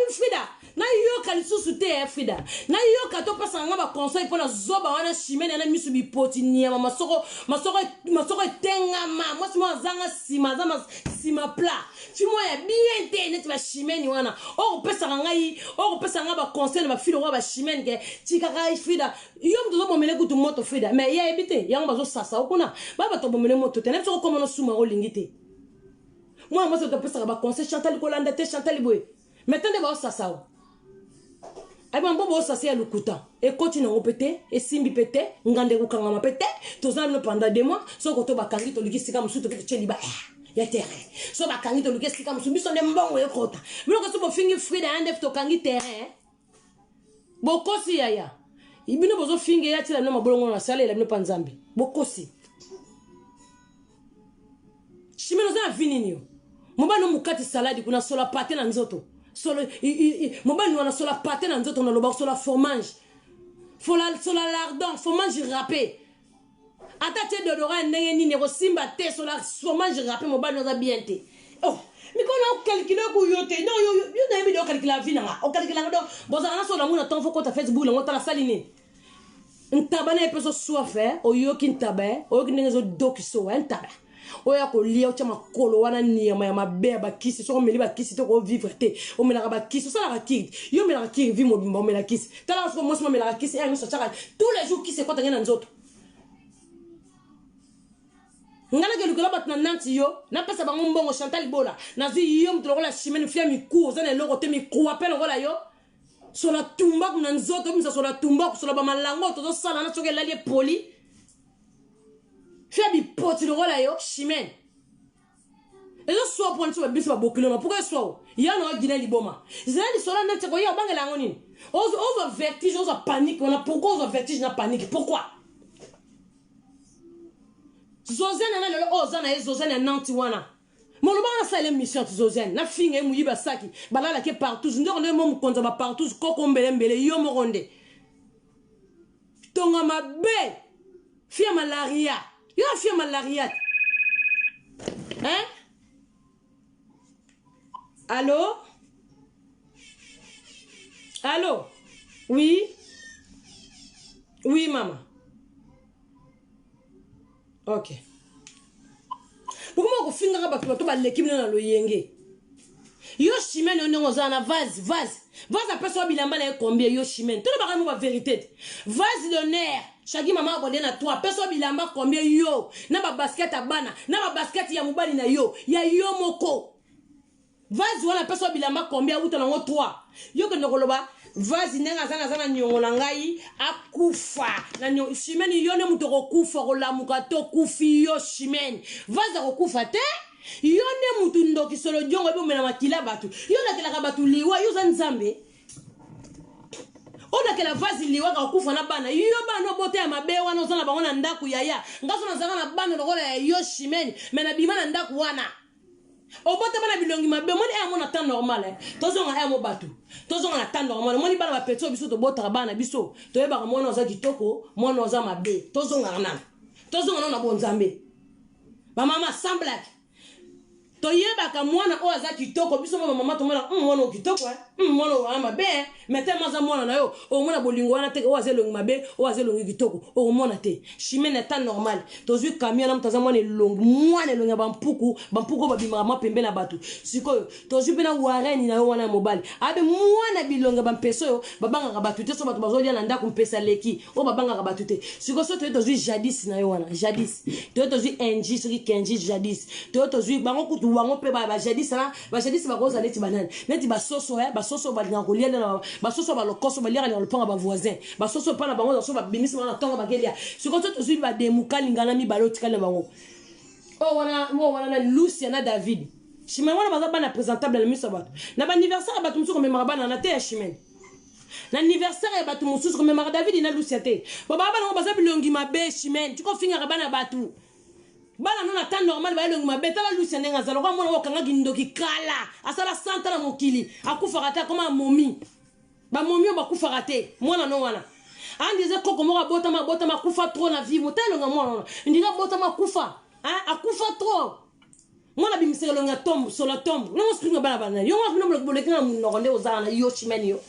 Frida nayoka lisusu te eh, Frida nayoka topesaka nga baconseil mpo na zoba wana chimene na misu bipoti niama masoko masoko masoko etengama mwasi moko azanga nsima aza nsima plat fi moko ya bien te neti bachimene wana okopesaka ngai okopesaka ngai baconseil na bafile okoa bachimene ke tikaka Frida yo moto ozobomele kutu moto Frida mais ye ayebi te yango bazosasa okuna ba bato bomele moto te na biso okoma nosuma olingi te mwana mwasi oto apesaka baconseil chantal kolanda te chantal boye mais tande baosasa o ayeba mbo boosasa ya lokuta ekoti nango mpe te esimbi mpe te nganda ekokangama mpe te toza na bino pendant deux mois soko to bakangi toluki esika mosusu toki totie libaya ya terrain so bakangi toluki esika mosusu biso nde mbongo ekota biloko so bofingi frida ya nde tokangi terrain bokosi yaya bino bozofinga ye atila bino mabolongo na salela bino mpa nzambe bokosi chimene oza na vi nini yo mobali omokati saladi kuna sola pate na nzoto solo mobali wana sola pate na nzoto naloba sola fromage sola lardon fromage râpé ata tie dodora ya ndenge nini ekosimba te sola fromage râpé mobali aza bien te oh mikolo okalkile ku yo te non yo nayebi de okalkila vie nanga okalkilanga donc bozala na sola muna ntongo fo kota facebook nango tala sali nini ntaba na ye mpe so soif eh, oyoki ntaba eh, oyoki ndenge ezodokiso eh, ntaba oyo ya kolia otya makolo wana niama ya mabe ya bakisi soki omeli bakisi te okovivre te omelaka bakisi osalaka kiri yo omelaka kiri vi mobimba omela kisi tala soko mwasi omelaka kisi ya nyonso atyaka tous les jours kisi ekota nge na nzoto nga nakelukela bato na nanti yo napesa bango mbongo chantal bola nazwi yo moto lokola chimene fia mikuwa oza na eloko te mikuwa mpe lokola yo sola tumbaku na nzoto obimisa sola tumbaku sola bamalango tozosala na soki elali epoli fia bipoti lokola yo chimene ezoswa mpo biso biso babokilo na pourquoi eswa o ya na ogina liboma zela lisolo neti koya obangela yango nini ozwa vertige ozwa panique wana pourquoi ozwa vertige na panique pourquoi zozene na lelo oyo oza na ye zozene ya nanti wana molobaka nasala émission ti zozene nafinga ye moyibi asaki balalaki ye partout ndeko nde mo mokonzi ya bapartout koko mbelembele yo moko nde tonga mabe fia malaria yo afia malaria te hein allo allo oui oui mama ok bokoma kofingaka bato bato baleki bino na loyenge yo chimene yo ndenge oza na vase vase Vase apesa yo bilamba na ye combien yo Chimène? Tolobaka mo ba vérité te. Vase d'honneur, Shagi mama akolia na toi, apesa yo bilamba combien yo na ba basket ya bana, na ba basket ya mobali na yo, ya yo moko. Vase wana apesa yo bilamba combien awuta nango 3. Yo kende koloba vase ndenge aza naza na niongo na ngai akufa na niongo Chimène yo nde moto okokufa kolamuka to kufi yo Chimène. Vase akokufa te. Yo nde mutu ndoki solo diongo oyebi omela makila batu yo olakelaka batu liwa yo oza nzambe olakela vasi liwa kakokufa na bana yo bana obota ya mabe wana oza na bango na ndako yaya nga so nazalaka na bana lokola ya yo chimene me nabima na ndako wana obota bana bilongi mabe omoni aya mona temps normal eh. tozonga aya mo bato tozonga na temps normal omoni bana bapeti oyo biso tobotaka bana biso toyebaka mwana oza kitoko mwana oza mabe tozongaka nano tozonga nano na bonzambe Ba mama sans blague. Toyebaka mwana oyo aza kitoko biso mwa mama tomona mwana oyo kitoko eh mwana oyo mabe eh mais tellement aza mwana na yo omona bolingo wana te oyo aza elongi mabe oyo aza elongi kitoko okomona te chimene na temps normal tozwi camion na moto aza mwana elongi mwana elongi ya bampuku bampuku oyo babimaka mwa pembe na bato sikoyo tozwi mpe na wareni na yo wana ya mobali abe mwana bilongi ya bampese oyo babangaka bato te so bato bazolia na ndako mpese aleki oyo babangaka bato te sikoyo so toye tozwi jadis na yo wana jadis toye tozwi enji soki kenji jadis toye tozwi bango kutu bango mpe bajadis wana bajadis bakozala neti banani neti basoso eh, basoso balingaka kolia nde basoso balokoso baliaka na lopango bavoisin basoso mpa na bango so babimisi bango na ntongo bakelia sikoyo so tozwi bademukalinga na mibale otikali na bango oyo wana oyo wana na lucia na david chimene wana baza bana présentable na miso ya bato na baanniversaire ya bato mosusu komemaka bana na te ya chimene na anniversaire ya bato mosusu komemaka david na lucia te po baa bana ngo baza bilongi mabe chimene tika ofingaka bana bato bana no na temps normal ba elongi mabe tala lucia ndenge aza lokola mwana oyo okangaki ndoki kala asala santa na mokili akufaka te akoma momi bamomi oyo bakufaka te mwana no wana andi eza koko moko abotama abotama akufa trop na vie mota elonga mwana wana ndinga abotama akufa akufa trop mwana abimisaka elongi ya tombe solo tombe nongo springa bana bana yo ngo boleki na monoko nde ozala na yo chimene yo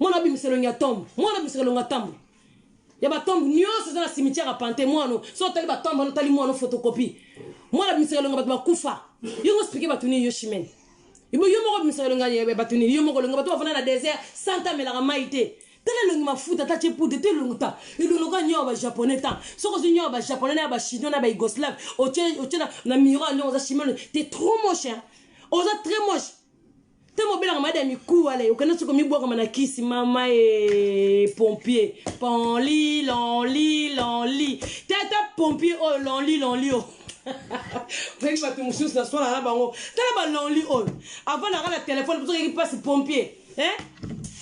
mwana abimisa elongi ya tombe mwana abimisaka elongi ya tombe ya batombe nyonso eza na cimetière ya pante mwana so otali batombe wana otali mwana photocopie mwana abimisaka elongi ya bato bakufa yo ngo explike bato nini yo chimene yo moko obimisaka elongi ya bato nini yo moko elongi bato bafanda na désert santa amelaka mai te tala elongi mafuta ata tie poudre te elongi ta elongi lokola nyao ba japonais ta soki ozwi nyao ba japonais na ba chinois na ba yugoslave otie otie na, na miroir ndenge oza chimene te trop moche hein? Oza très moche te mobelaka maladi ya mikuwa le okende soki omibwakama na kisi mama e pompier ponli lonli lonli te ata pompier oyo lonli lonli oyo oyebi bato mosusu na swana na bango tala balonli oyo avandaka na telefone soki eki mpasi pompier Eh?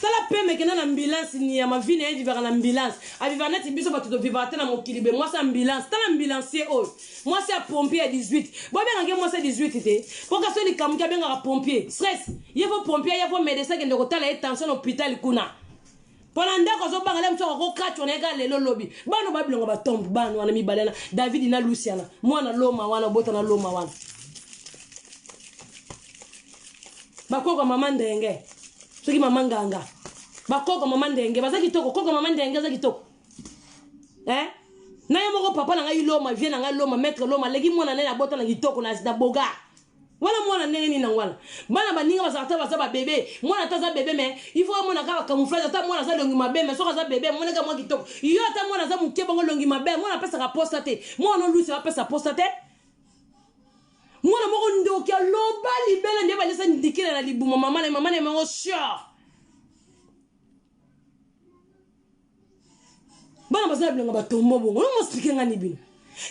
Tala peme kenda na ambulance niyama vie na ye vivaka na ambulance avivaka neti biso bato tovivaka te na mokili be mwasi ambulance tala ambulancier oyo mwasi ya pompier ya 18 bobengaka ye mwasi ya 18 te mpo kasi oyo likambo ki abengaka pompier stress ye fo pompier ye fo medecin akende kotala ye tension na hôpital kuna mpo na ndako azobanga le mosusu akokatwa na ye kaka lelo lobi bana babilonga batombe bana wana mibale na david na luciana mwana loma wana obota na loma wana bakoko mama ndenge soki mama nganga bakoko mama ndenge baza kitoko koko mama ndenge aza kitoko eh? na ye moko papa na ngai loma vie na ngai loma maître loma aleki mwana naye abota na kitoko na, na boga wana mwana ndenge nini nango wana bana baninga bazalaka ta baza babebe mwana ata aza bebe mais il faut amona kaka camouflage ata mwana aza elongi mabe mais soki aza bebe amonaka mwa kitoko yo ata mwana aza moke bongo elongi mabe mwana apesaka posa te mwana olusi apesa posa te mwana moko ndoki aloba libele nde balesa ndikila na libuma mama na mama na mango sure bana baza na bilonga batombo bongo no moexplike nga ni bino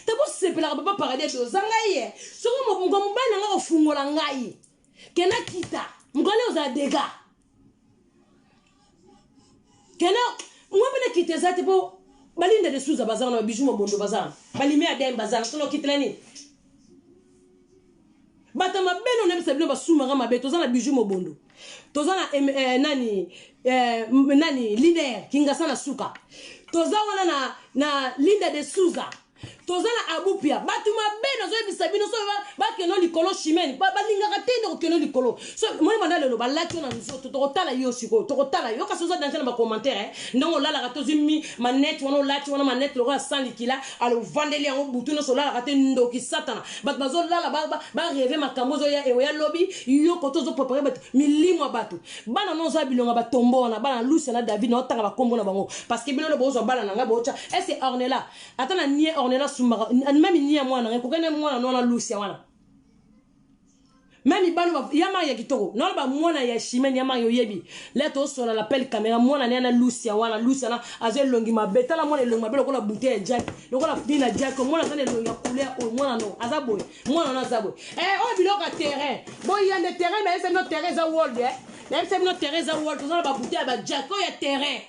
te bosepelaka papa paradis oza ngai ye soki moko mobali na ngai kofungola ngai kena kita mokali ozala dega kena mwa mpe nakita eza te mpo balinda de suza baza wana babiju mobondo baza wana balime ya dem baza wana soki okitela nini bato ya mabe no nayebisa bino basumaka mabe toza na biju mobondo toza na eh, nani eh, nani leader kingasa na suka toza wana na, na linda de souza. Toza na Abupia. Bato mabe nazoyebisa bino so bakende likolo chimene balingaka te nde kokende likolo. So moni banda lelo balati yo na nzoto tokotala yo sikoyo tokotala yo kasi oza danger na ba commentaire eh. Ndenge olalaka te ozwi mi manette wana olati wana manette lokola sans likila alo ovandeli yango butu nyonso olalaka te ndoki satana bato bazolala ba reve makambo ozoya eoya lobi yo koto ozo prepare bato milimo ya bato bana no oza bilonga batombo wana bana Lucia na David na otanga bakombo na bango parce que bino nde bozwa bana na ngai botya ese Ornella ata na nie Ornella asumbaka meme nie ya mwana na ngai kokende mwana no wana Lucia wana meme bana ya mari ya kitoko naona ba mwana ya chimene ya mari oyebi le tosola la pelle camera mwana ne na Lucia wana Lucia na aza elongi mabe tala mwana elongi mabe lokola bouteille ya Jack lokola nini na Jack mwana aza na elongi ya couleur oyo mwana no aza boye mwana no aza boye eh oyo biloko ya terrain boya nde terrain nayebisa bino terrain eza world eh nayebisa bino terrain eza world toza na ba bouteille ya ba Jack oyo ya terrain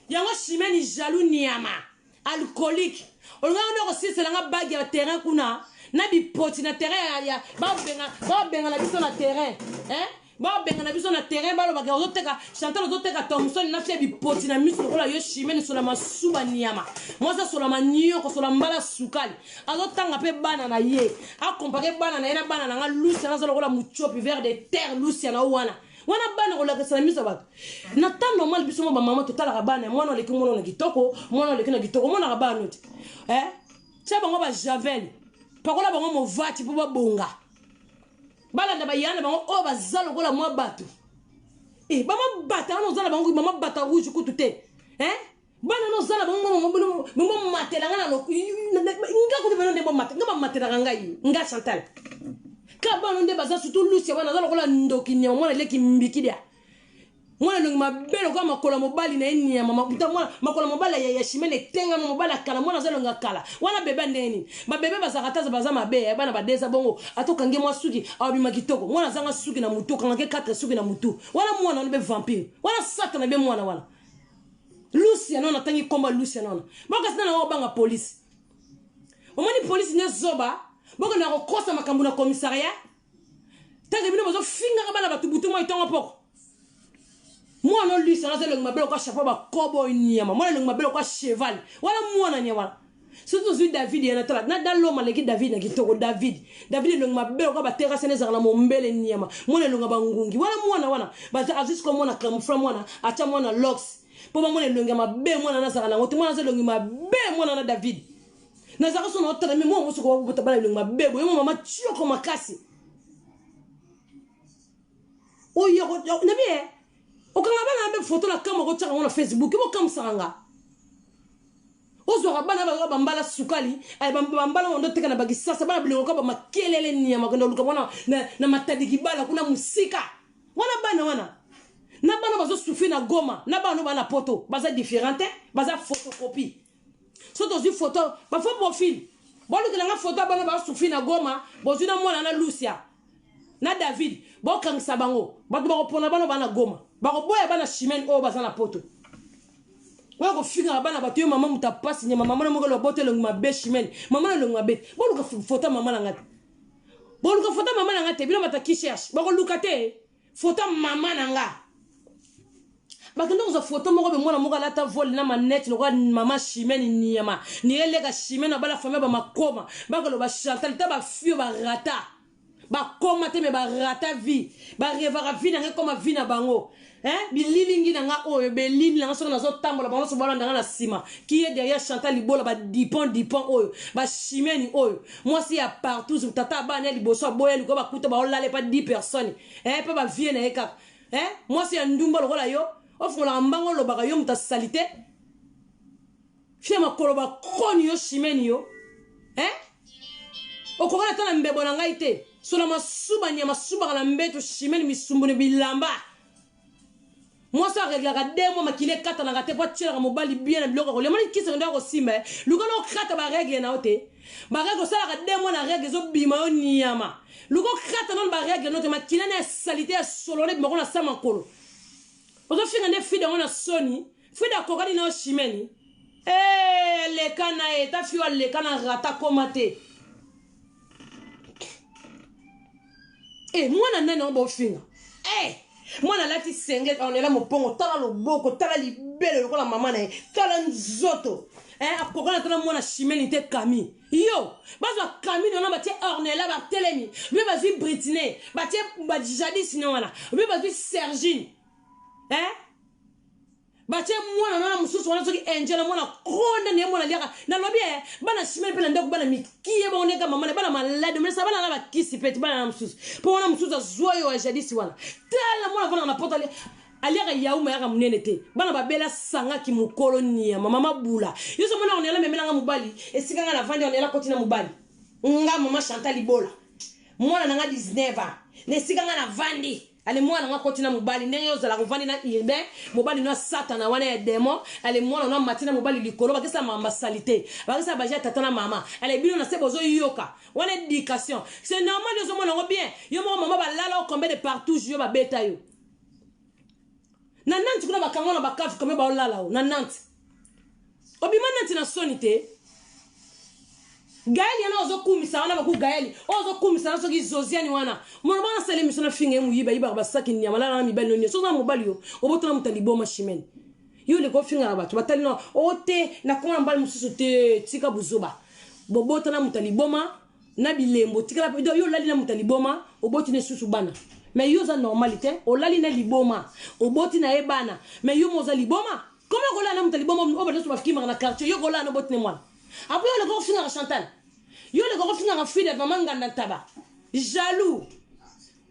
yango chimene jaloux niama alcoolique olingaka nde kosilisela nga bagi ya terrain kuna na bipoti na terrain ya babengana biso na terrain eh? babengana biso na terrain balobaka ozoteka chantal ozoteka thomson na fia bipoti na miso lokola yo chimene sola masuba niama mwasi asola manioko sola mbala sukali azotanga mpe bana na ye akompare bana na ye na bana na nga lucia naza lokola muchopi ver de terre lucia na wana wana bana kolakisa na miso ya bato na temps normal biso mwa bamama totalaka bana mwana aleki mwana na kitoko mwana aleki na kitoko omonaka bana te eh? tia bango bajavel pakola bango movati mpo babonga balanda bayaya na bango oyo baza lokola mwa bato eh, bamabata wana oza na bango bamabata rouge kutu te eh? bana no oza na bango bomatela nga na nga kutu bino nde bomata nga bamatelaka ngai nga chantal ka bana nde baza surtout lucia wana aza lokola ndoki nyama mwana leki mbikidia mwana elongi mabe lokola makolo ya mobali na ye nyama mabuta mwana makolo ya mobali ya chimene etengama mobali ya kala mwana aza elongi ya kala wana bebe ndenge nini babebe bazalaka ta baza mabe ya bana badeza bongo ata okangi mwa suki abima kitoko mwana azanga suki na mutu okangake 4 suki na mutu wana mwana wana be vampire wana satana be mwana wana Lucia nona tangi komba Lucia nona. Bokasi nana obanga police. Omoni police ne zoba, boko na kokosa makambo na commissariat. Tango bino bozo fingaka bana batu butu moi tongo poko. Mwana Lucia naza elongi mabe lokola chapeau ba kobo nyama. Mwana elongi mabe lokola cheval. Wana mwana nya wana. Soki tozwi David yana tala na na loma leki David na kitoko David. David elongi mabe lokola ba terrasse na ezalaka na mombele nyama. Mwana elongi ya bangungi. Wana mwana wana baza azwi sikoyo mwana camoufla mwana atya mwana lox mpo bamona elongi ya mabe mwana nazalaka nango te mwana aza elongi mabe mwana na David. Nazalaka so na otala me mwana mosuku babota bana elongi mabe boye mwa mama tioko makasi. Oyo nabi eh okanga bana na foto na kamwa kotyaka yango na Facebook bokamwisaka nga. Ozwaka bana baza bambala sukali eh, bambala oyo ndoteka na bakisasa bana bilongo kaka bamakelele nyama kenda oluka wana na, na matadi kibala kuna mosika wana bana wana na bana bazosufri na goma na bana bana poto baza différent te baza photocopie so tozwi photo bafo profil bolukela nga photo ya bana bazosufri na goma bozwi na mwana na lucia na david bokangisa bango bato bakopona bana bana goma bakoboya bana chimene oyo baza na poto oyo kofingaka bana bato yo mama moto apasi nyama mama na moko lobota elongi mabe chimene mama na elongi mabe boluka foto mama na nga te boluka foto mama na nga te bino bato ki cherche bakoluka te foto mama na nga bakende kozwa foto moko be mwana moko alata vole na manete lokola mama chimene nyama niyeleka chimene abala famille bamakoma bakoloba chantal ta bafio barata bakoma te me barata vie barevaka vie na ngai ekoma vie na bango hein? Bililingi na nga oyo belili na nga soki nazotambola bango nyonso balanda nga na nsima qui est derrière Chantal Libola ba dipon dipon oyo ba chimeni oyo mwasi ya partout tata abana ya liboso aboya likoya bakuta baolala epa 10 personnes hein? Mpe bavie na ye kaka hein? Mwasi ya ndumba lokola yo ofungolaka mbango olobaka yo moto asalite fia makolo bakoni yo chimeni yo hein? Okokana ata na mbebo na ngai te sola masuba nyama subaka na mbeto chimene misumbuni bilamba mwasi areglaka de mwa makili ekatanaka te mpo atielaka mobali bien na biloko ya kolia moni kisi nde akosimba ye luka na okata baregle na yo te baregle osalaka de mwa na regle ezobima yo nyama luka okata nano baregle no te makila na ya salite ya solo wana ebimako na sa makolo ozofinga nde fide yango na soni fide akokani na yo chimeni Eh, aleka na ye ta fio aleka na rata koma te eh, mwana nani yango bofinga eh, Mwana alati singlet, Ornella Mopongo, tala loboko, tala libele lokola mama na ye, tala nzoto. Eh, akokana tala mwana Chimene te Kami. Yo, bazwa Kami nona batie Ornella batelemi, be bazwi Britney, batie ba Jadis nona, be bazwi Sergine. Eh? Batie mwana nwana mosusu wana soki Angela mwana konde na ye mwana aliaka nalobi e bana chimene mpe na ndako bana mikie bango ndenge mama na bana malade mesa bana na bakisi mpe ti bana na mosusu mpo wana mosusu azwa yo ya jadisi wana tala mwana avandaka na poto aliaka yauma yaka monene te bana babela sangaki mokolo niama mama bula yo so mona onela memelanga mobali esika nga navandi onela koti na mobali nga mama Chantal Ibola mwana na nga 19 ans na esika nga navandi. Ale mwana nga koti na mobali ndenge yo ozalaka ovandi na urbain mobali no satana wana ya demon. Ale mwana no amati na mobali likolo bakisa mama salite bakisa baje ya tata na mama. Ale bino na se bozo yoka wana education c'est normal yo ozomona yango bien yo moko mama balala o combien de partout yo babeta yo na Nantes kuna bakanga na bakafi combien baolala o na Nantes obima Nantes na soni te. Gaël yana ozokumisa wana baku Gaël ozokumisa na soki Zosiane wana mona bana sala émission na finga ye muyiba yibaka basaki nyama lala na mibali no nyonso oza mobali yo obotana moto liboma Chimene yo leko ofinga na bato batali no o te na koma mobali mosusu te tika buzoba bobotana moto liboma na bilembo tikala yo olali na moto liboma oboti na susu bana mais yo oza normal te olali na liboma oboti na ye bana mais yo mo oza liboma comment kolala na moto liboma oyo bato nyonso bakimaka na quartier yo kolala na oboti na mwana. Après yo leko kofingaka Chantal. Yo leko kofingaka Frida mama nganda ntaba. Jaloux.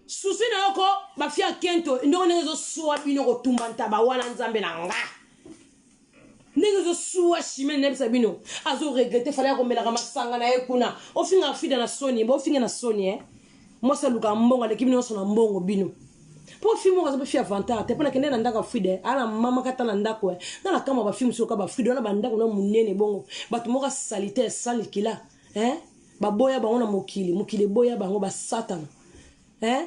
Souci na yoko bafia kento ndongo ndenge ezoswa bino kotumba ntaba wana nzambe na nga. Ndenge ezoswa Chimene nayebisa bino azo regretter fallait akomelaka masanga na ye kuna. Ofingaka Frida na soni, bo ofinga na soni eh. Mwasi alukaka mbongo aleki bino nyonso na mbongo bino. Po fille moko aza pe fille avantard te pona kende na ndako ya Frida ala mama kata na ndako eh. Nga na kama ba fille mosusu ka ba Frida wana ba ndako na munene bongo bato moko salite sans likila eh baboya bango na mokili mokili eboya bango ba satana eh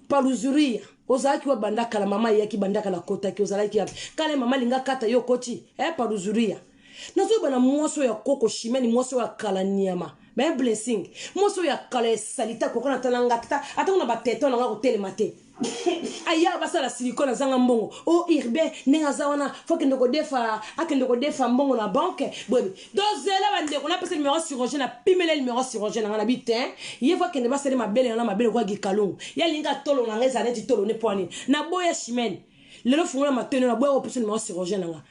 paluzuria ozalaki wa banda kala mama ayaki banda kala kotaki ozalaki wapi kala mama alinga kata yo okoti eh paluzuria nazoyeba na mwasi oyo ya koko Chimene mwasi oyo ya kala nyama ba blessing mwasi oyo ya kala ya salite akoka na tala nga ata ata kuna bateton na nga kotelema te aya basala silicone azanga mbongo o urbain ndenge aza wana fo akende kodefa akende kodefa mbongo na banke boyebi tozela bandeko napesa numero chirurgien napimela numero chirurgien na nga na bi te ye fo akende basali mabele na mabele kwa gikalungu ye alingi atolo na nga ezala neti tolo ne mpo nini naboya Chimene lelo fungola matoi na naboya kopesa numero chirurgien na nga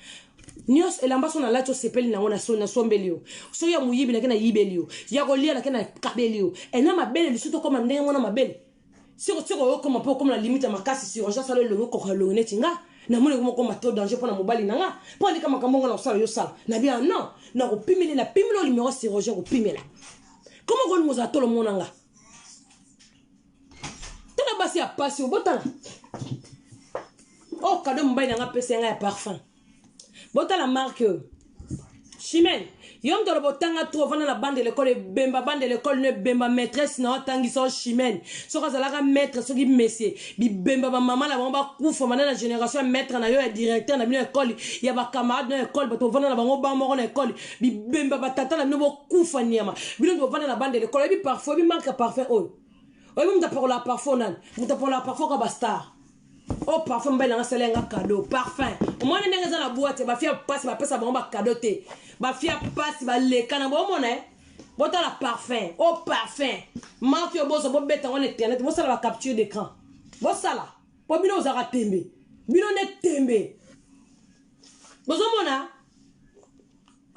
nyonso elamba so nalati osepeli nango nasombeli yo soki ya moyibi nake nayibeli yo ya kolia nake nakabeli yo ena mabele lisusu tokoma ndenge mwana mabele siko siko okoma mpo okoma na limite ya makasi chirurgien asala elongi okoka elongi neti nga namoni ekoma okoma trop danger mpo na mobali na nga mpo alika makambo ngo na kosala yo sala na bia non nakopimeli napimeli oyo numero chirurgien kopimela koma kolinga ozala tolo mona nga tala basi ya pasi obotala oyo kado mobali na nga apesa nga ya parfum botala marque oyo Chimene yo moto aloba otanga trop ovanda na bande l'école ebemba bande l'école no ebemba maîtresse na otangisa o Chimene soki azalaka maître soki monsieur bibemba bamama na bango bakufa banda na génération ya maître na yo ya directeur na bino école ya bacamarade na école bato bovanda na bango ba moko na école bibemba batata na bino bokufa nyama bino bovanda na bande l'école oyebi parfum oyebi marque ya parfum oyo oyebi moto apakolaka parfum nani moto apakolaka parfum ka bastar oyo parfum mobali nanga asala yanga cadeau parfum omoni ndenge eza na boîte bafia pasi bapesa bango bakado te bafia pasi baleka na bomona eh? Botala parfum oyo parfum marque oyo bozwa bobeta yango na internet bosala ba capture d'écran bosala mpo bino ozalaka tembe bino nde tembe bozomona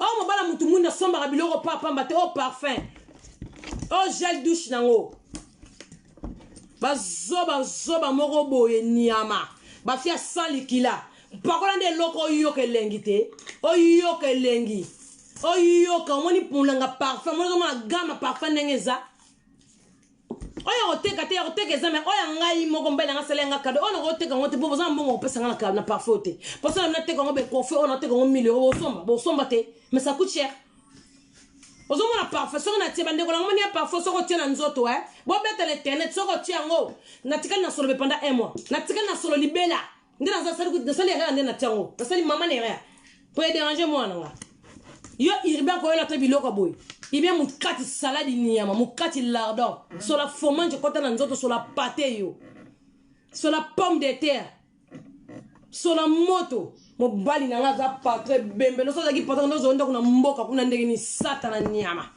oyo mobala mutu mwindu asombaka biloko pa pamba te oyo parfum oyo gel douche nango bazoba zoba moko boye nyama bafia sans likila pakola nde eloko oyoka elengi te oyoka elengi oyoka omoni pulanga parfum omoni ozomona gama parfum ndenge eza oyo akoteka te akoteka eza me oyo ya ngai moko mobali nanga asala yanga kado oyo nakoteka yango te mpo boza na mbongo kopesa nga na parfum te mposo na nateka yango bekofe oyo nateka yango 1000 euro bosomba bosomba te mais ça coûte cher ozomona parfum soki natie bandeko nango moni ya parfum soki otie na nzoto e bobeta na internet soki otie yango natikali na solo be pendant un mois natikali na solo libela nde nasali erreur nde natie yango nasali mama na erreur po ederange mwana nga yo urbain koyola te biloko boye ibien mokati saladi nyama mokati lardon sola fromage ekota na nzoto sola pate yo. Sola pomme de terre. Sola moto. Mobali na nga aza patron ebembe. Noso azalaki patron ndozo ndako na mboka kuna ndenge ni satana nyama.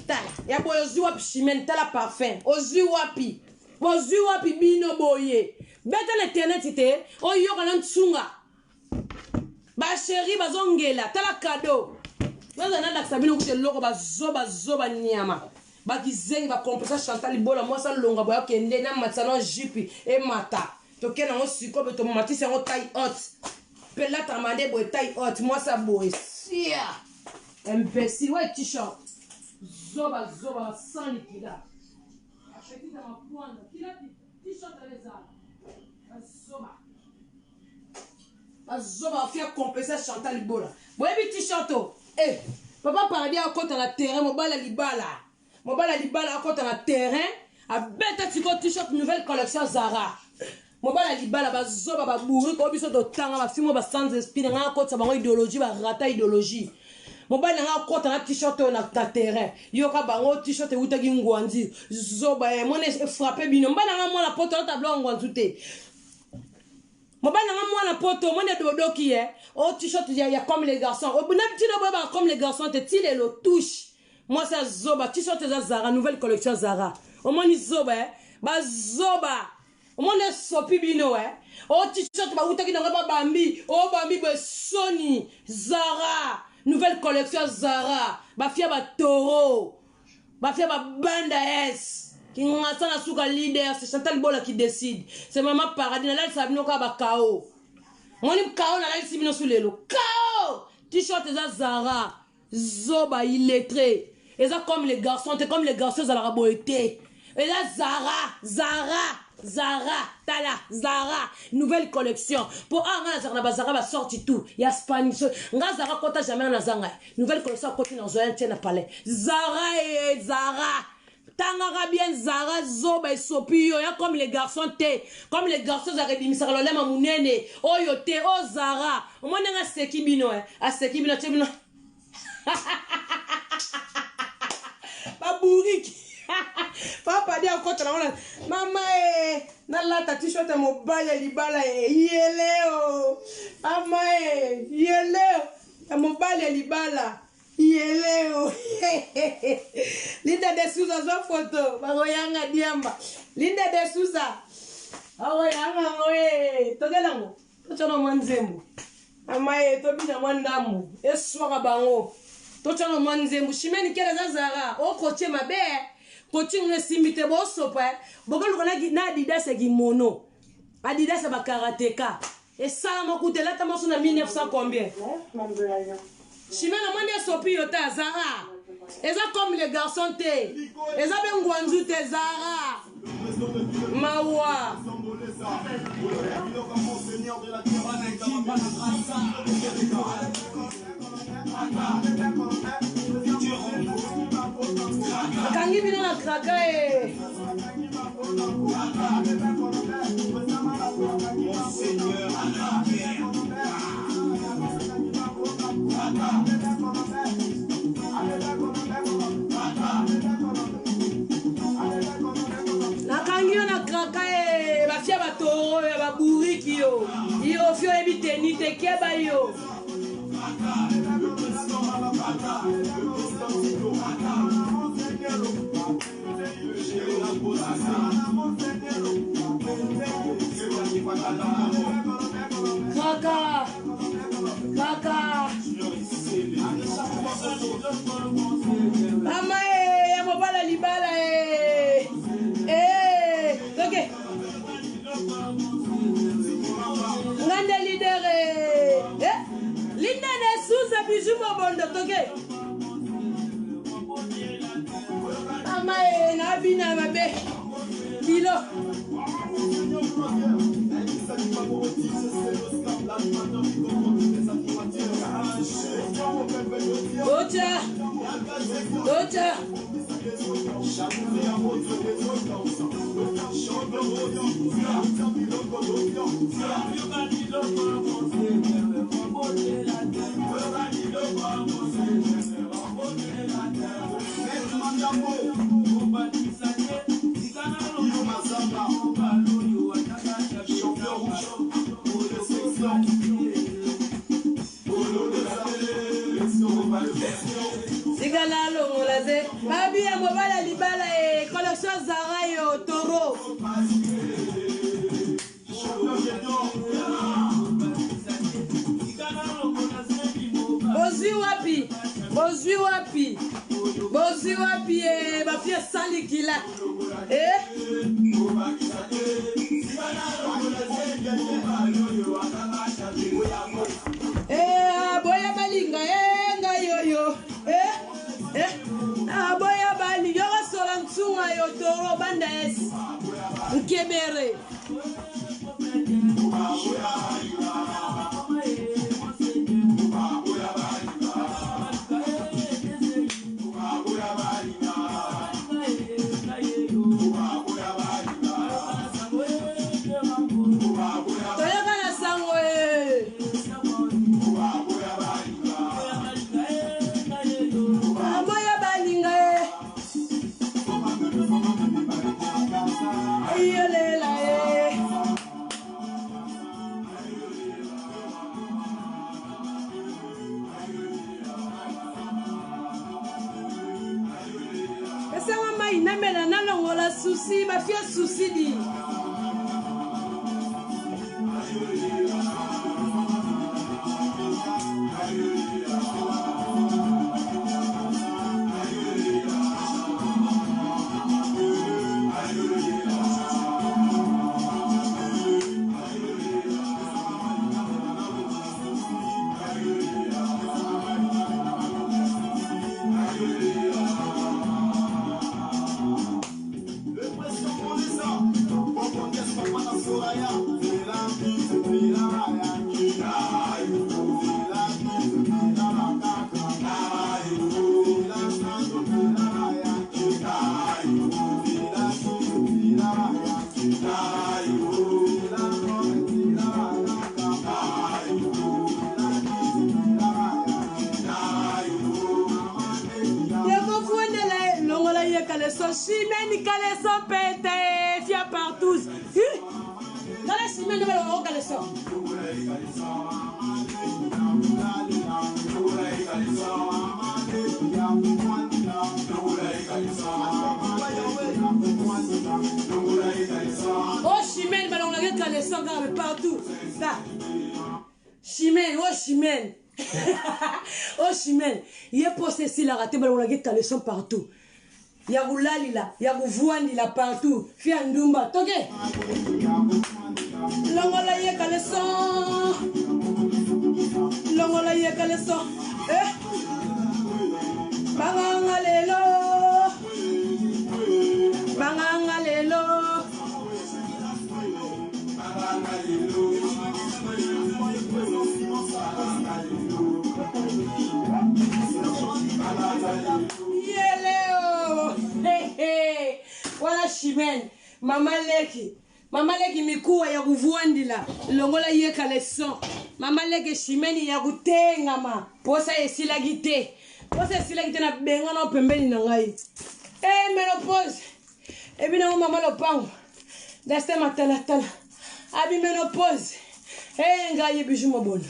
Tala ya boye ozwi wapi chimene tala parfum ozwi wapi bozwi wapi bino boye beta na internet te oyoka na ntsunga basheri bazongela tala kado naza nalakisa bino kuta eloko bazoba zoba nyama bakizengi bakompresa chantal libola mwasi alonga boye akende namatisa na jupe emata tokende yango sikoyo be tomatisi yango taille haute mpe lataka mande boye taille haute mwasi aboye sia imbécile wa t-shirt zoba zoba sans likila apetita mapwanda kila t-shirt wana bazoba bazoba bafia compesa chantal libola boyebi t-shirt o eh, papa paradis akota na terrain mobali ya libala mobali ya libala akota na terrain abeta sikoyo t-shirt nouvelle collection zara mobali ya libala bazoba babourike oyo biso totanga bafilme oyo ba sans esprit na ngai akotisa bango idéologie barata idéologie mobali na ngai akota na t-shirt oyo na terrain yoka bango t-shirt ewutaki ngwanzi zoba ye mwana efrappe bino mobali na ngai mwana poto alata biloko ngwanzu te mobali na nga mwana poto omoni adodoki ye o t-shirt ya, ya comme les garçons tina boyebaka comme les garçons te ti lelo touche mwasi ya zoba t-shirt eza zara nouvelle collection zara omoni zoba eh? bazoba omoni esopi bino eh? o t-shirt bawutaki nango babambi obambi boye soni zara nouvelle collection zara bafia batoro Bafia ba banda es. Kingasa na suka leader, c'est Chantal Bola qui décide. C'est maman paradis na lalisa bino ka ba KO. Moni KO na lalisi bino su lelo. KO! T-shirt eza Zara. Zoba illettré. Eza comme les garçons, te comme les garçons ezalaka boye te. Eza Zara, Zara. Zara, tala, Zara, nouvelle collection. Po ah nga nazaka na ba Zara ba sorti tout. Ya Spanish. Nga Zara kota jamais na zanga. Nouvelle collection akoti na zoya ntie na palais. Zara e Zara. Tangaka bien Zara zoba esopi yo ya comme les garçons te. Comme les garçons ezalaka ebimisaka lolema munene. Oyo te o Zara. Omoni ndenge aseki bino eh. Aseki bino atie bino. Babouriki. Papa dia akota na wana. Mama e nalata t-shirt ya mobali ya libala e yeleo. Mama e yeleo. Ya mobali ya libala yeleo. Linda de Souza zwa foto bakoyanga diamba. Linda de Souza akoyanga ngo e tokela ngo totyana mwa nzembo mama ye tobina mwa ndambo eswaka bango totyana mwa nzembo chimene kele eza zara okotie mabe kotingo esimbi te bosopa bokoluka na adidas ya kimono Adidas ya ba karateka esalama kuta elata moso na 1900 combien Chimene omoni esopi yo ta Zara eza comme les garçons te eza be ngwanzu te Zara mawa akangi bino na kraka e nakangi yo na kraka e bafia batoro ya baburiki yo yo fi oyebi teni te keba yo Kaka kaka mama e ya mobala libala e e toke nga nde leader e eh? Linda de Souza bijou mobondo toke mama e nabina mabe kilo Tocha Tocha likila eh? Eh, boya balinga eh, ngai oyo eh, eh, ah, boya balinga yokasola nsunga yo toro banda es nkebere. Toyoka na sango e. Aboya balinga e. Iyolela e. Pesanga mai namela nalongola susi bafia susi di. Yakofundela longola ye kaleso chimene kaleso pete fia partout. Tala chimene balongo kaleso. Oh chimene balongolaki kaleso kaka partout. Ta. Chimene, oh chimene. Oh chimene, ye posa esilaka te balongolaki caleçon partout. Ya kolalila, ya kovwandila partout. Fia ndumba, toke. Longola ye caleçon. Longola ye caleçon. Eh. Banganga lelo. Banganga lelo. Yeleo. Hey, hey. Wana chimene mama leki mama leki mikuwa ya kuvwandila longola ye caleçon mama leki chimene ya kotengama posa esilaki te posa esilaki te na bengana pembeni na ngai e menopause ebinango mama lopango daste matalatala abi menopause e ngai bijou mobondo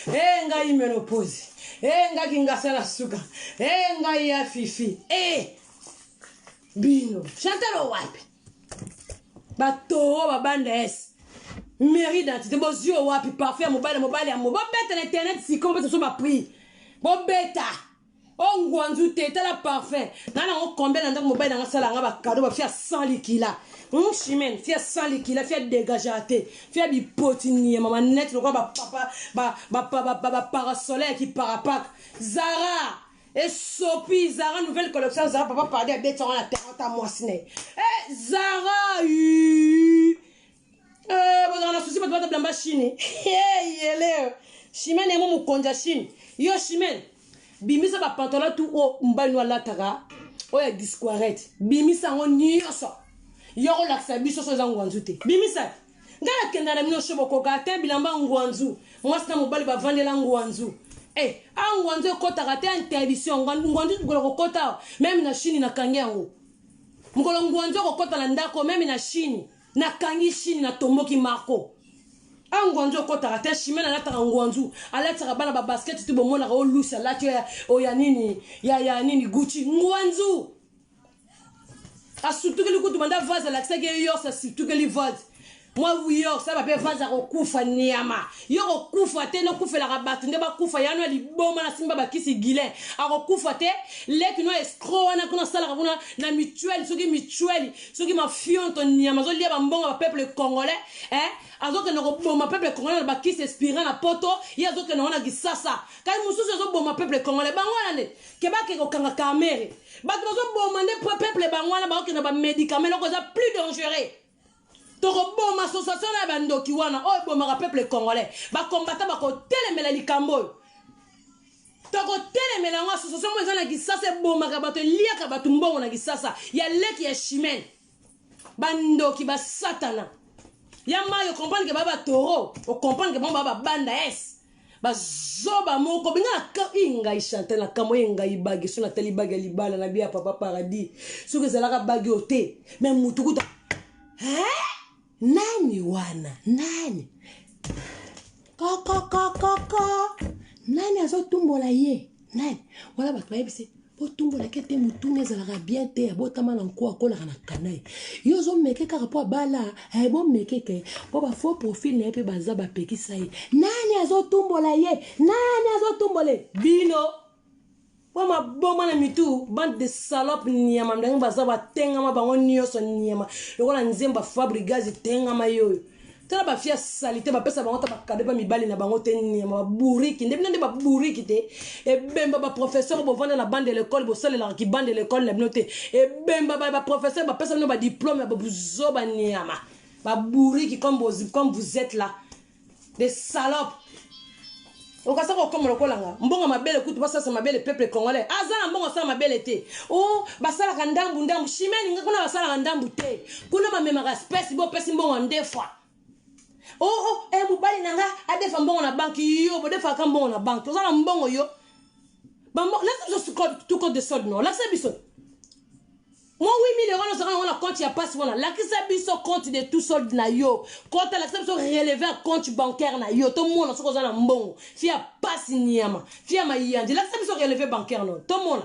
e ngai menopause e ngai kingasala suka e ngai ya fifi e bino chantal wapi batoro babanda es mairie d'identité bozwi oyo wapi parfait ya mobali mobali ya mo bobeta na internet sikoyo bobeta so baprix bobeta o ngwanzu te tala parfum nga nango combien na ndako mobali nanga asala nga bakado bafia 100 likila chimene fia 100 likila fia dégagea te fia bipoti niema manete lokola bapapa baparasole ya kiparapaka zara esopi zara nouvelle collection zara papa pardi abeti yango na terrain ta mwasi na ye eh, zara bozala na susi bato bata bilamba chine yele chimene yango mokonzi ya chine yo chimene bimisa bapantalon tu oyo mobali no alataka oyo ya disquarete bimisa yango nyonso yo kolakisa biso so eza ngwanzu te bimisa ngai nakenda na bino sho bokoka te bilamba ngwanzu mwasi na mobali bavandela ngwanzu eh, a ngwanzu ekɔtaka te interdiction ngwanzu mokolo kokɔta meme na chine nakangi yango mokolo ngwanzu ekokɔta na ndako meme na chine nakangi chine natomboki marco a ngwanzu okɔtaka te chimene alataka ngwanzu alataka bana babasket te bomonaka olusi alati oyo ya nini ya ya nini gucci ngwanzu asutukeli kutu banda vase alakisaki ye yos asutukeli vase. Mwa yo sala mpe vaza kokufa niama yo kokufa te nokufelaka bato nde bakufa yano ya liboma na simba bakisi guilin akokufa te leki no escro wana kuna asalaka kuna na mutuelle soki mutuelle soki mafionto niama azolia bambongo ya bapeuple congolais eh? azokende koboma peuple congolais na bakisi espira na poto ye azokende wana kisasa kasi mosusu azoboma peuple congolais bango wana nde ke bake kokanga kamere bato bazoboma nde peuple bango wana bakokende bamedicament eloko eza plus dangereux tokoboma association na ya bandoki wana oyo ebomaka peuple congolais bakombata bakotelemela likambo oyo tokotelemela yango association moko eza na kisasa ebomaka bato eliaka bato mbongo na kisasa ya leki ya chimene bandoki basatana ya mayi ocomprendre ke ba batoro ocomprendre ke bango ba babanda es bazoba moko benga na i ngai chantal na kamwa ye ngai bagi so natali bagi ya libala na biya papa paradis soki ezalaka bagi oyo te me mutu kuta nani wana nani kokokokoko nani azotumbola ye nani wana bato bayebisi botumbolaki te motuna ezalaka bien te abotama na nko akolaka na kanai yo ozomeke kaka mpo abala eh, bomeke ke mpo bafaux profil na ye mpe baza bapekisa ye nani azotumbola ye nani azotumbola ye bino po maboma na mitu bande de salope niama ndenge baza batengama bango nyonso niama lokola nzemba fabrigaz tengama ye oyo tala bafi ya salite bapesa bango ata bakado mpe mibali na bango te nyama baburiki nde bino nde baburiki te ebemba baprofesseur bovanda na bande ya lekole bosalelaka kibande ya lekole na bino te ebemba baprofesseur bapesa bino badiplome ya buzoba nyama baburiki comme, comme vous êtes là des salopes okasa kokoma lokola nga mbongo mabele kutu basalisa mabele peuple congolais aza na mbongo asala mabele te o oh, basalaka ndambu ndambu chimene nga kuna basalaka ndambu te kuna bamemaka spese bopesi mbongo ya ndefa o oh, oh, eh, mobali na nga adefa mbongo na banki yo bodefaka mbongo na banki oza na mbongo yo lakisa biso tout code de solde no lakisa biso mwa 8000 euro wana ozalaka yango na compte ya pasi wana lakisa biso compte de tout solde na yo kota lakisa biso relevé ya compte bancaire na yo tomona soki oza na mbongo fi ya pasi niama fi ya mayandi lakisa biso relevé bancaire na yo tomona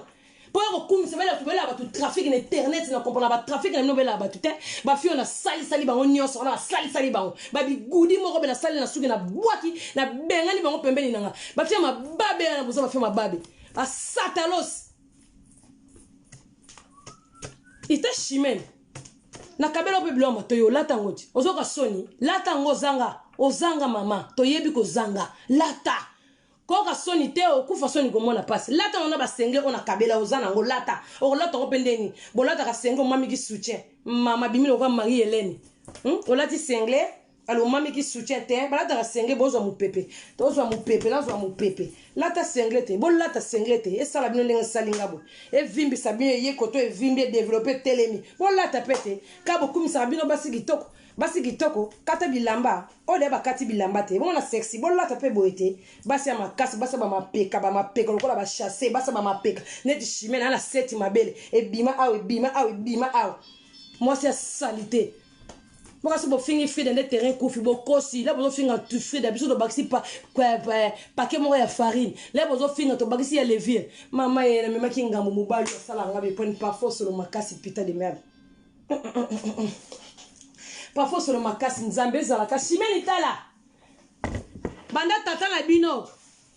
mpo ya kokumisa bela bato trafic na internet na comprendre batrafic na bino belaka bato te bafi oyo nasalisali bango nyonso wana basalisali bango babigudi moko be nasali na suki na bwaki nabengani bango pembeni na nga bafi ya mababe wana boza bafi ya mababe basatalos ita chimene nakabela mpe biloko matoyi olata yango ti ozoka soni lata yango ozanga ozanga mama toyebi kozanga lata koyoka soni te okufa soni komona mpasi lata yango na basengle oyo nakabela oza na yango lata okolata yango mpe ndeni bolataka sengle omamiki soutien mama bimi lokola marie helene hmm? olati sengle alomamiki soutien te balataka sengle bozwa mopepe tozwa mopepe nazwa mopepe lata sengle te bolata sengle te esala bino ndenge esali nga boye evimbisa bino eye koto evimbi edevelope etelemi bolata mpe te ka bokumisaka bino basi kitoko basi kitoko kata bilamba oyo deya bakati bilamba te bomona sexy bolata mpe boye te basi ya makasi basi ya bamapeka bamapeka lokola bachasse basi ya bamapeka neti chimene ana seti mabele ebima awa ebima awa ebima awa mwasi ya salite mpo kasi bofingi frida nde terrain kufi bokosi la bozofinga frida biso tobakisi pake moko ya farine la bozofinga tobakisi ya levire mama ye namemaki ngambo mobali asala nga beponi parfois solo makasi pita de merde parfois solo makasi nzambe ezalaka chimeni tala banda tata na bino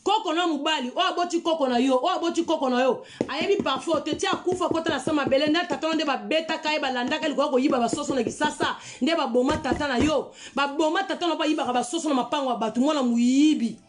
Koko na mobali oyo aboti koko na yo oyo aboti koko na yo ayebi parfum te ti akufa kota na sa mabele nde tata na nde babetaka ye balandaka likoya koyiba basoso na kisasa nde baboma tata na yo baboma tata na bayibaka basoso na mapango ya bato mwana moyibi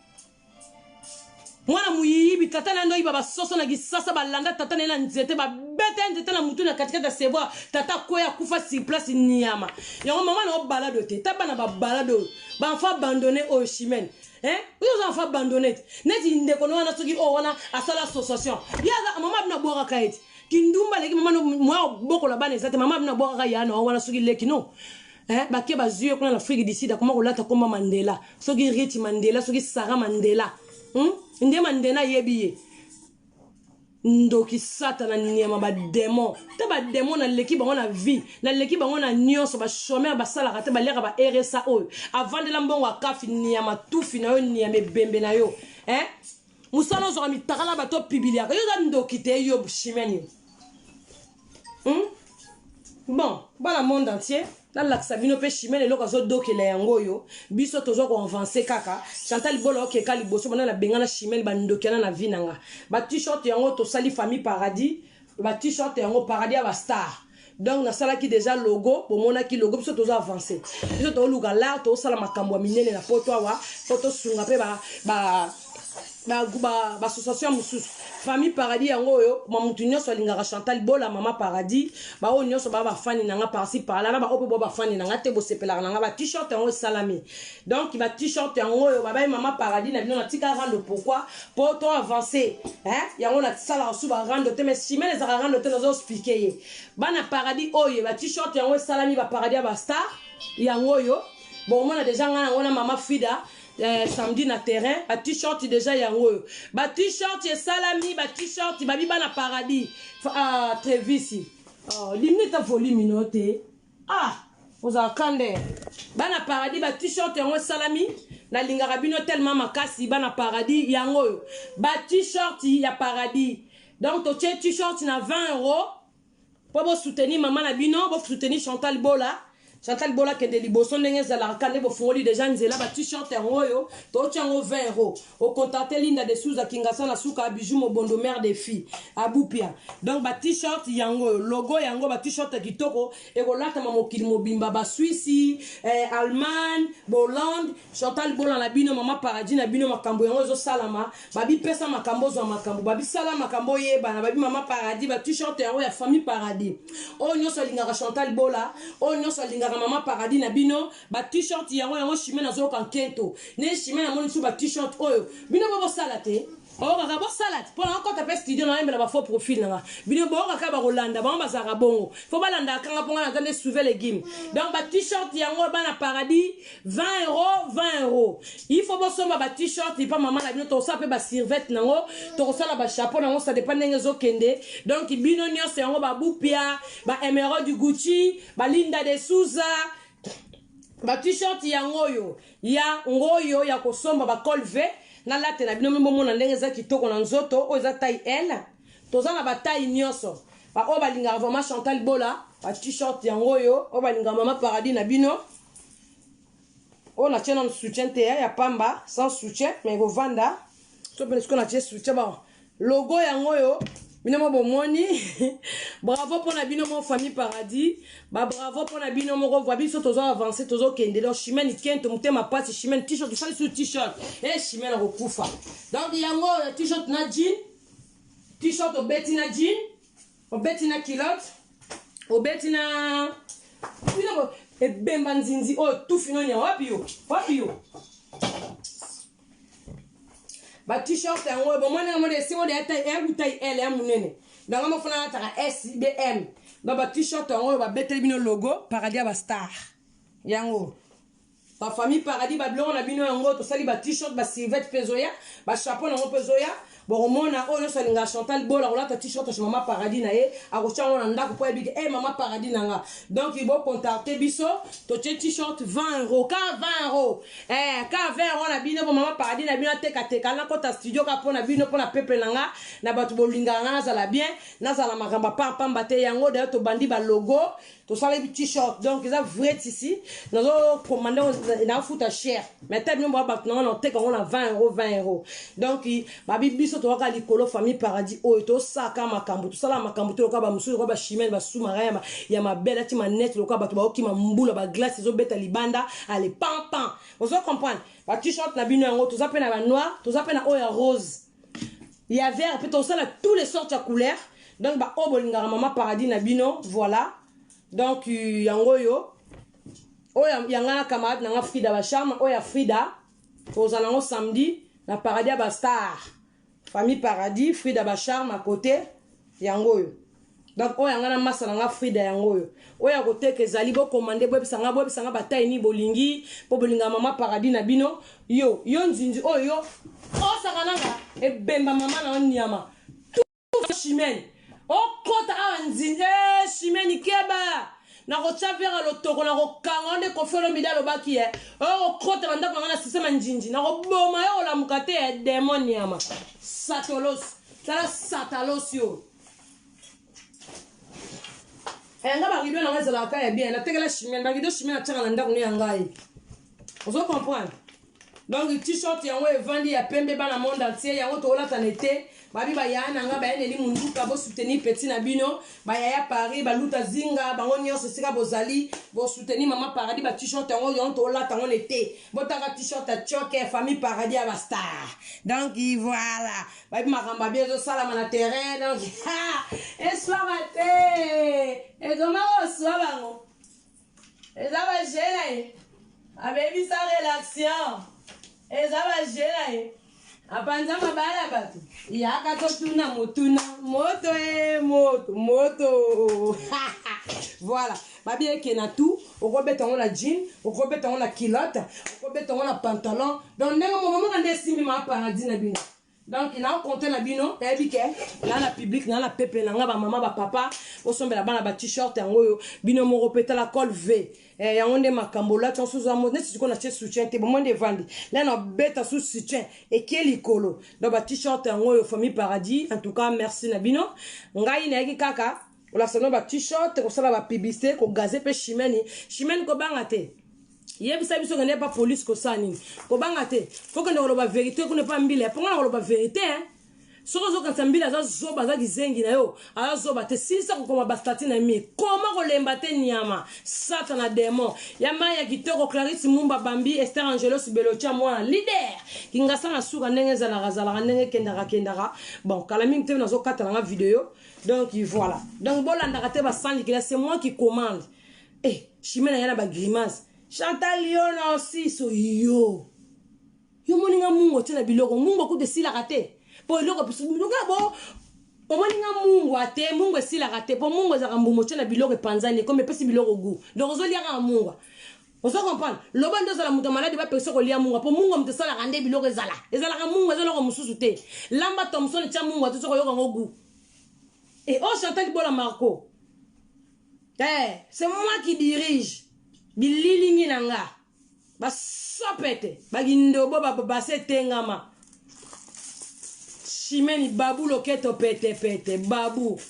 mwana moyibi tata na ye nde oyiba basoso na kisasa balanda tata na ye na nzete babeta ye nzete na mutu na katikati ya sebwa tata akweya akufa sur place niama yango mama na yo balado te ta bana babalado oyo baenfant abandonne oyo chimene Hein? Oyo oza enfant abandonné te. Neti ndeko no wana soki oyo wana asala association. Ye aza mama bino abwakaka ye te. Kindumba leki mama no mwa bokola bana eza te mama bino abwakaka ya na wana soki leki no. Hein? Bake bazui ye kuna na Afrique du Sud akoma kolata komba Mandela. Soki Rich Mandela, soki Sarah Mandela. Hmm? Nde Mandela ayebi ye. Ndoki satana nyama ba demon te ba demon naleki bango na vie naleki bango na nyonso ba chômeur basalaka te baliaka ba rsa oyo avandela mbongo akafi nyama tufi na yo nyama ebembe na yo eh? mosala ozwaka mitakala bato opibiliaka yo oza ndoki te yo chimene yo hmm? Bon, bana monde entier, nalakisa bino mpe Chimene eloko azodokela yango oyo biso toza koavanse kaka. Chantal Bola okeka liboso bana na bengana Chimene bandokiana na vie na nga. Ba t-shirt yango tosali famille paradis, ba t-shirt yango paradis ya ba star. Donc nasalaki déjà logo, bomonaki logo, biso tozo avancer. Biso toluka l'art, tosala makambo ya minene na poto awa, po tosunga mpe ba ba ba ba association mosusu. Famille paradis yango oyo, ma mutu nyonso alingaka Chantal Bola, mama paradis, ba oyo nyonso ba ba fani na nga par-ci par-là, na ba oyo mpe ba fani na nga te bosepelaka na nga, ba t-shirt yango esalami. Donc ba t-shirt yango oyo babai mama paradis na bino na tika rando pourquoi? Po to avancer, hein? Yango na sala su ba rando te, mais Chimene ezaka rando te, nazo expliquer ye. Bana paradis oyo ba t-shirt yango esalami ba paradis ya ba star yango oyo. Bon, on a déjà nga yango na mama Frida samedi na terrain, ba t-shirt déjà yango oyo. Ba t-shirt esalami, ba t-shirt babi bana paradis. Ah, Trevisi. Oh, limite ta volume no te. Ah, ozala kande. Bana paradis ba t-shirt yango esalami, nalingaka bino tellement makasi bana paradis yango oyo. Ba t-shirt ya paradis. Donc totie t-shirt na 20 euros po bo soutenir mama na bino, bo soutenir Chantal Bola. Chantal Bola kende liboso ndenge ezalaka kande bofungoli déjà nzela ba t-shirt yango oyo totia yango 20 euros. O contacter Linda de Souza Kingasa na suka bijou mobondo mère des filles Aboupia. Donc ba t-shirt yango oyo logo yango ba t-shirt ya kitoko ekolatama mokili mobimba ba Suisse, Allemagne, Hollande. Chantal Bola na bino mama paradis na bino makambo yango ezosalama. Babi pesa makambo ozwa makambo, babi sala makambo oyebana, babi mama paradis ba t-shirt yango ya famille paradis. Oyo nyonso alingaka Chantal Bola, oyo nyonso alingaka mama paradis na bino, ba t-shirt yango yango Chimene azoyoka nkento. Ne Chimene amoni su ba t-shirt oyo bino bo bosala te. Oyo kaka bosala te mpona okota mpe studio na oyembela ba faux profil na nga. Bino boyoka kaka bakolanda bango bazalaka bongo. Fo balandaka kanga mpo nga naza nde souvez les guillemets. Donc ba t-shirt yango bana paradis 20 euros, 20 euros. Il faut bosomba ba t-shirt pa mama na bino, tokosala mpe ba survêt nango, tokosala ba chapeau nango, ça dépend ndenge ezokende. Donc bino nyonso yango ba Bupia, ba Emerald du Gucci, ba Linda de Souza, ba t-shirt yango oyo ya ngoyo ya kosomba ba col V na late na bino bomona ndenge eza kitoko na nzoto. Oyo eza taille L, toza na ba taille nyonso. Ba oyo balingaka vraiment Chantal Bola, ba t-shirt yango oyo, oyo balingaka mama paradis na bino. Oyo natie nanu soutien te ya pamba, sans soutien, mais kovanda so pene sikoyo natie soutien. Bon, logo yango oyo bino mo bomoni. Bravo mpona bino mo famille paradis, ba bravo mpona bino moko. Voa biso tozo avancer, tozokende. Donc Chimene kento motema pasi. Chimene t-shirt tosali su t-shirt e Chimene akokufa. Donc yango oyo t-shirt na jean, t-shirt obeti na jean, obeti na culotte, obeti na bino ebemba nzinzi oyo tufi noni ya wapi yo, wapi yo. Ba t-shirt yango oyo bomoni yango nde esengo de ya taille L ya monene. Donc mofuna alataka S B M. Donc ba t-shirt yango oyo babeteli bino logo paradis ya ba star yango ba famille paradis, ba biloko na bino yango tosali ba t-shirt, ba survêt mpe ezoya, ba chapeau nango mpe ezoya. Bokomona oyo nyonso alingaka Chantal Bola kolata t-shirt ya mama paradis na ye, akotia yango na ndako mpo ayebi ke e mama paradis na nga. Donc bocontacte biso, totie t-shirt 20 euros, ka 20 euros, ka 20 euros na bino. Bo mama paradis na bino atekateka nakota studio ka mpo na bino, mpo na peuple na nga, na bato bolingaka nga, nazala bien, nazala makambo pamba te. Yango d'ailleurs tobandi ba logo, tosala t-shirt. Donc eza vrai tissu, nazo commande nafuta cher, mais ta bino boya bato nango naoteka yango na 20 euros, 20 euros. Donc babi biso tozwaka likolo famille paradis oyo tosaka makambo, tosala makambo te lokola bamosusu, lokola bachimene basous-marin ya mabele ati manete, lokola bato baokima mbula baglace ezobeta libanda ale pampan. Ozo comprendre? Ba t-shirt na bino yango toza mpe na banoir, toza mpe na oyo ya rose, ya vert, mpe tosala tous les sortes ya couleur. Donc baoyo bolingaka mama paradis na bino, voilà. Donc yango oyo, oyo yanga na camarade nanga Frida Bacharme, oyo ya Frida tozala nango samedi na paradis ya bastar, famille paradis, Frida Bacharme à côté yango oyo. Donc oyo yanga na masa nanga Frida yango oyo, oyo ya koteka ezali. Bokomande, boyebisanga, boyebisanga bataille nini bolingi mpo bolingaka mama paradis na bino. Yo yo nzinzi oyo yo osaka nanga ebemba mama na yo nyama Chimene okota awa nzinzi e Chimene keba nakotia vera lotoko nakokanga nde Kofi Olomide alobaki ye oyo kokota na ndako nanga na systeme ya nzinzi nakoboma yo kolamuka te ya demon nyama satolos tala satalos yo. Eh, nga barido na ngai ezalaka ya bien natekela chimene barido chimene atiaka na ndako ne ya ngai ozo comprendre donc t-shirt yango evandi ya pembe bana monde entier yango tokolata na ete babi bayaya na ngai bayeneli munduka bosoutenir petit na bino bayaya paris baluta zinga bango nyonso esika bozali bosoutenir mama paradis ba t-shirt yango yango tokolata yango na ete botaka t-shirt ya tioke famille paradis ya bastar donc voilà bayebi makambo abi ezosalama na terrain donc eswaka te ekoma koswa bango eza baje na ye abebisa relation eza baje na ye apanza mabala bato yaka totuna motuna moto e moto moto voilà babi eke na tout okobeta yango na jean okobeta yango na culotte okobeta yango na pantalon donc ndenge momomoka nde esimbi ma paradis na bino donc na compte na bino nayebi ke na na public na na peuple na nga bamama bapapa bosombela bana ba t-shirt yango oyo bino moko mpe tala col v eh, yango nde makambo olati yango susu neti sikoyo natie soutien te bomoi nde evandi la na beta su soutien ekie likolo donc ba t-shirt yango oyo famille paradis en tout cas merci na bino ngai nayaki kaka kolakisa bino ba t-shirt kosala ba publicité kogaze mpe chimene chimene kobanga te yebisa biso kende pa police kosala nini kobanga te fo kende koloba verité kuna epa mbila mpo nga na koloba verité soki ozokanisa mbila aza zoba aza kizengi na yo aza zoba te silisa kokoma bastati na mi koma kolemba te nyama satana demon ya mai ya kitoko clarisse mumba bambi ester angelos belotia mwana leader kingasa na suka ndenge ezalaka zalaka ndenge ekendaka kendaka bon kala mingi te nazokata nanga video donc voilà donc bolandaka te basalikila c'est moi qui commande eh chimene aya na bagrimace chantal yo na osiso yo yo moninga mungu otie na biloko mungu akuta esilaka te mpo eloko nga bo omoni nga mungwa te mungwa esilaka te mpo mungwa ezalaka mbuma otie na biloko epanzani ekomi epesi biloko gu donc ozolia kaka mungwa ozo comprendre loba nde ozala moto ya maladi bapekisa kolia mungwa mpo mungwa moto esalaka nde biloko ezala ezalaka mungwa eza eloko mosusu te lamba thomson tia mungwa te soki oyoka yango gu e o oh, chantal bola marco eh, c'est moi qui dirige bililingi na nga basopete bakindobo babase etengama chimeni babu loketo petepete babu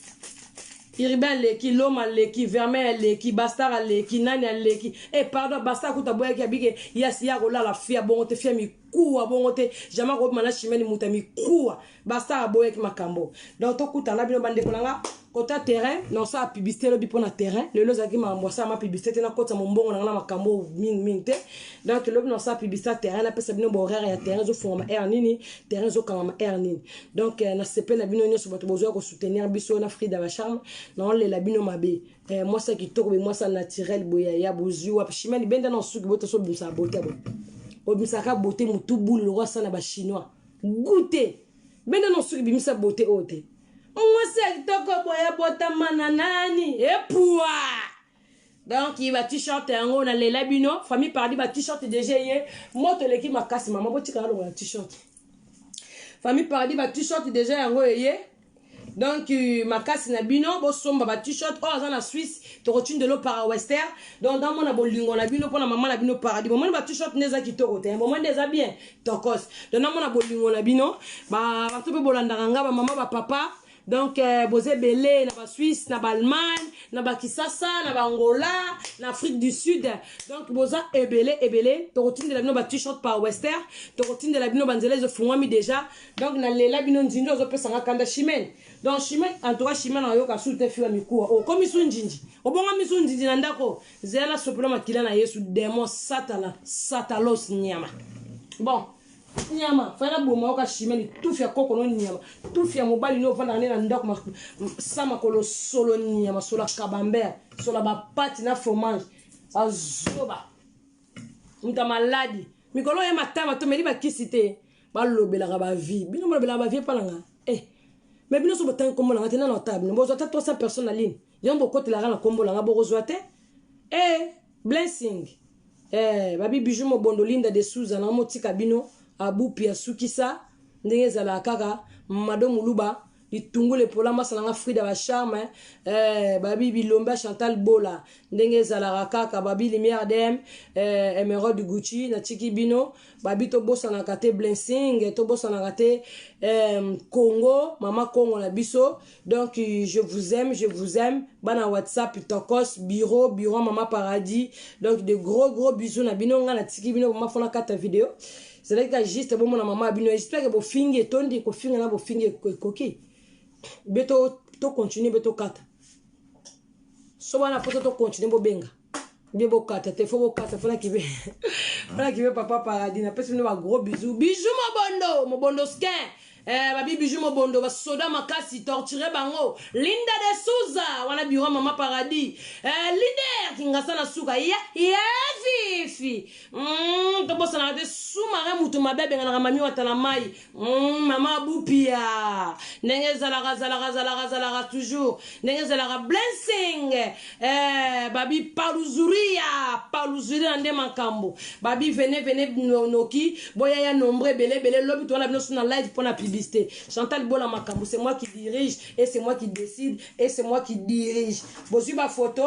iribe aleki loma aleki vermeil aleki bastar aleki nani aleki e eh, pardon bastar kuta aboyaki abike yasi ya kolala fia bongo te fia mikuwa bongo te jamai akobima na chimeni moto ya mikuwa Basta aboyaki makambo. Donc tokutana bino bandeko na nga kota terrain na osala publicité lobi mpo na terrain lelo ezalaki makambo asala ma publicité te nakotisa mombongo na nga na makambo mingi mingi te donc lobi na osala publicité ya terrain napesa bino bahoraire ya terrain ezofungama heure nini terrain ezokangama heure nini donc eh, nasepeli na bino nyonso bato bozwa kosoutenir biso na frida bacharme naolela bino mabe eh, mwasi ya kitoko be mwasi ya naturel boye ya bozwi wapi chimene benda na osuki bote so obimisaka bote boye obimisaka bote motu bulu lokola sana bachinois goute benda na osuki bimisa bote oyo te mwasi ya kitoko boye abotama na nani epua donc ba t-shirt yango nalela bino famille pardi ba t-shirt deja ye moto eleki makasi mama botika alongola t-shirt famille pardi ba t-shirt deja yango eye donc euh, makasi na bino bosomba ba t-shirt oyo aza na suisse tokotindelo para wester donc damona bolingo na bino mpona mama na bino paradis bomoni ba t-shirt nde eza kitoko te bomoni nde eza bien tokos donc namona bolingo na bino bato mpe bolandaka nga bamama bapapa donc euh, boza ebele na basuisse na baallemagne na bakisasa na baangola na afrique du sud donc boza ebele ebele tokotindela bino ba t-shirt par wester tokotindela bino banzela ezofungwami déjà donc nalela bino nzinzi ozopesa nga kanda chimene donc chimene en tout cas chimene ayoka su te fiwa mikuwa okomi su njinji obongami su njinji na ndako zela nasopela makila na yesu demon satana satalos nyama bon nyama fai naboma yoka chimene tufi ya koko no nyama tufi ya mobali no ofandaka nde na ndako sa makolo solo nyama solo ya kabambert solo ya bapati na fromage bazoba moto ya maladi mikolo oye matama tomeli bakisi te balobelaka bavie bino bolobelaka bavie epa na nga eh mais bino so botangi nkombo na nga te nano ata bino bozwa ata 300 personnes na ligne yango bokotelaka na nkombo na nga bokozwa te eh blessing eh babi bijou mobondo linda de souza na motika bino abupi asukisa ndenge ezalaka kaka mado muluba litungulu epola masa na nga frida ba charme eh, babi bilombe ya chantal bola ndenge ezalaka kaka babi lumière dm eh, emeraude gucci natiki bino babi tobosanaka te blessing tobosanaka te eh, congo mama congo na biso donc je vous aime je vous aime. Bana WhatsApp tokos bureau bureau mama paradis. Donc de gros gros bisous na bino nga na tiki bino mama fona kata video. Ezalaki ka juste bomona mama bino. J'espère que bofingi etondi kofinga na bofingi ekoki. Beto to continuer beto kata. So bana poto to continuer bobenga. Bien bokata te fo bokata fona kibe. Fona kibe papa paradis na pesi bino ba gros bisous. Bisous mobondo, mobondo skin. Eh, babi bijou mobondo basoda makasi torture bango linda de souza wana bureau mama paradis eh, leader kingasa na suka ya ya fifi tobosanaka te sous-marin moto mabe abenganaka mami wata na mai mama bupia ndenge ezalaka zalaka zalaka zalaka toujours ndenge ezalaka blessing eh, babi paluzuria paluzuria nde makambo babi vene vene noki boya ya nombre ebele ebele lobi towana bino so na live mpo na publicité. Chantal Bola makambo, c'est moi qui dirige et c'est moi qui décide et c'est moi qui dirige. Bozwi bafoto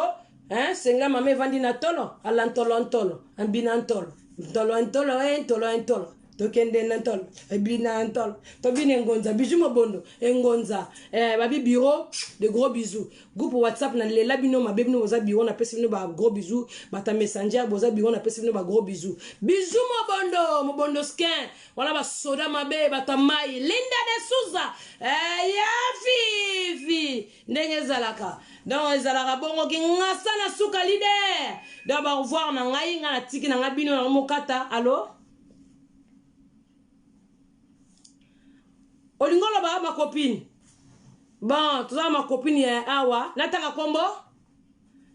hein, senga mama evandi na tolo ala ntolo ntolo ambina ntolo ntolo ntolo e ntolo ntolo tokende na ntolo ebina ntolo tobina engonza bijou mobondo engonza eh, babi bureau de gros bisous groupe WhatsApp na lela bino mabe bino boza bureau na pesi bino ba gros bisous bata messenger boza bureau na pesi bino ba gros bisous bisous mobondo mobondo skin wana basoda mabe bata mai Linda de Souza eh, ya fifi ndenge ezalaka donc ezalaka bongo kingasa na suka leader donc ba revoir na ngai ngai natiki na ngai bino na mokata. Allo, olingi oloba ma copine? Bon, toza ma copine ya awa natanga kombo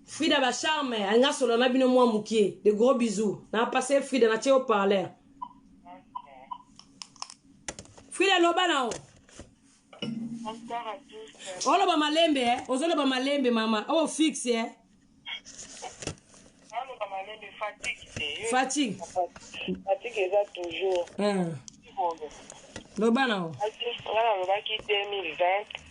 Frida Bacharme alingi asolola na bino mwa mokie. De gros bisous na passe Frida natie haut parleur. Frida, loba na o. Bonsoir à tous. Oloba malembe eh? Ozoloba malembe mama oyo fixe eh? Naloba malembe, fatigue te. Fatigue. Fatigue eza toujours. Bongo. Loba na o. Nga nalobaki 2020.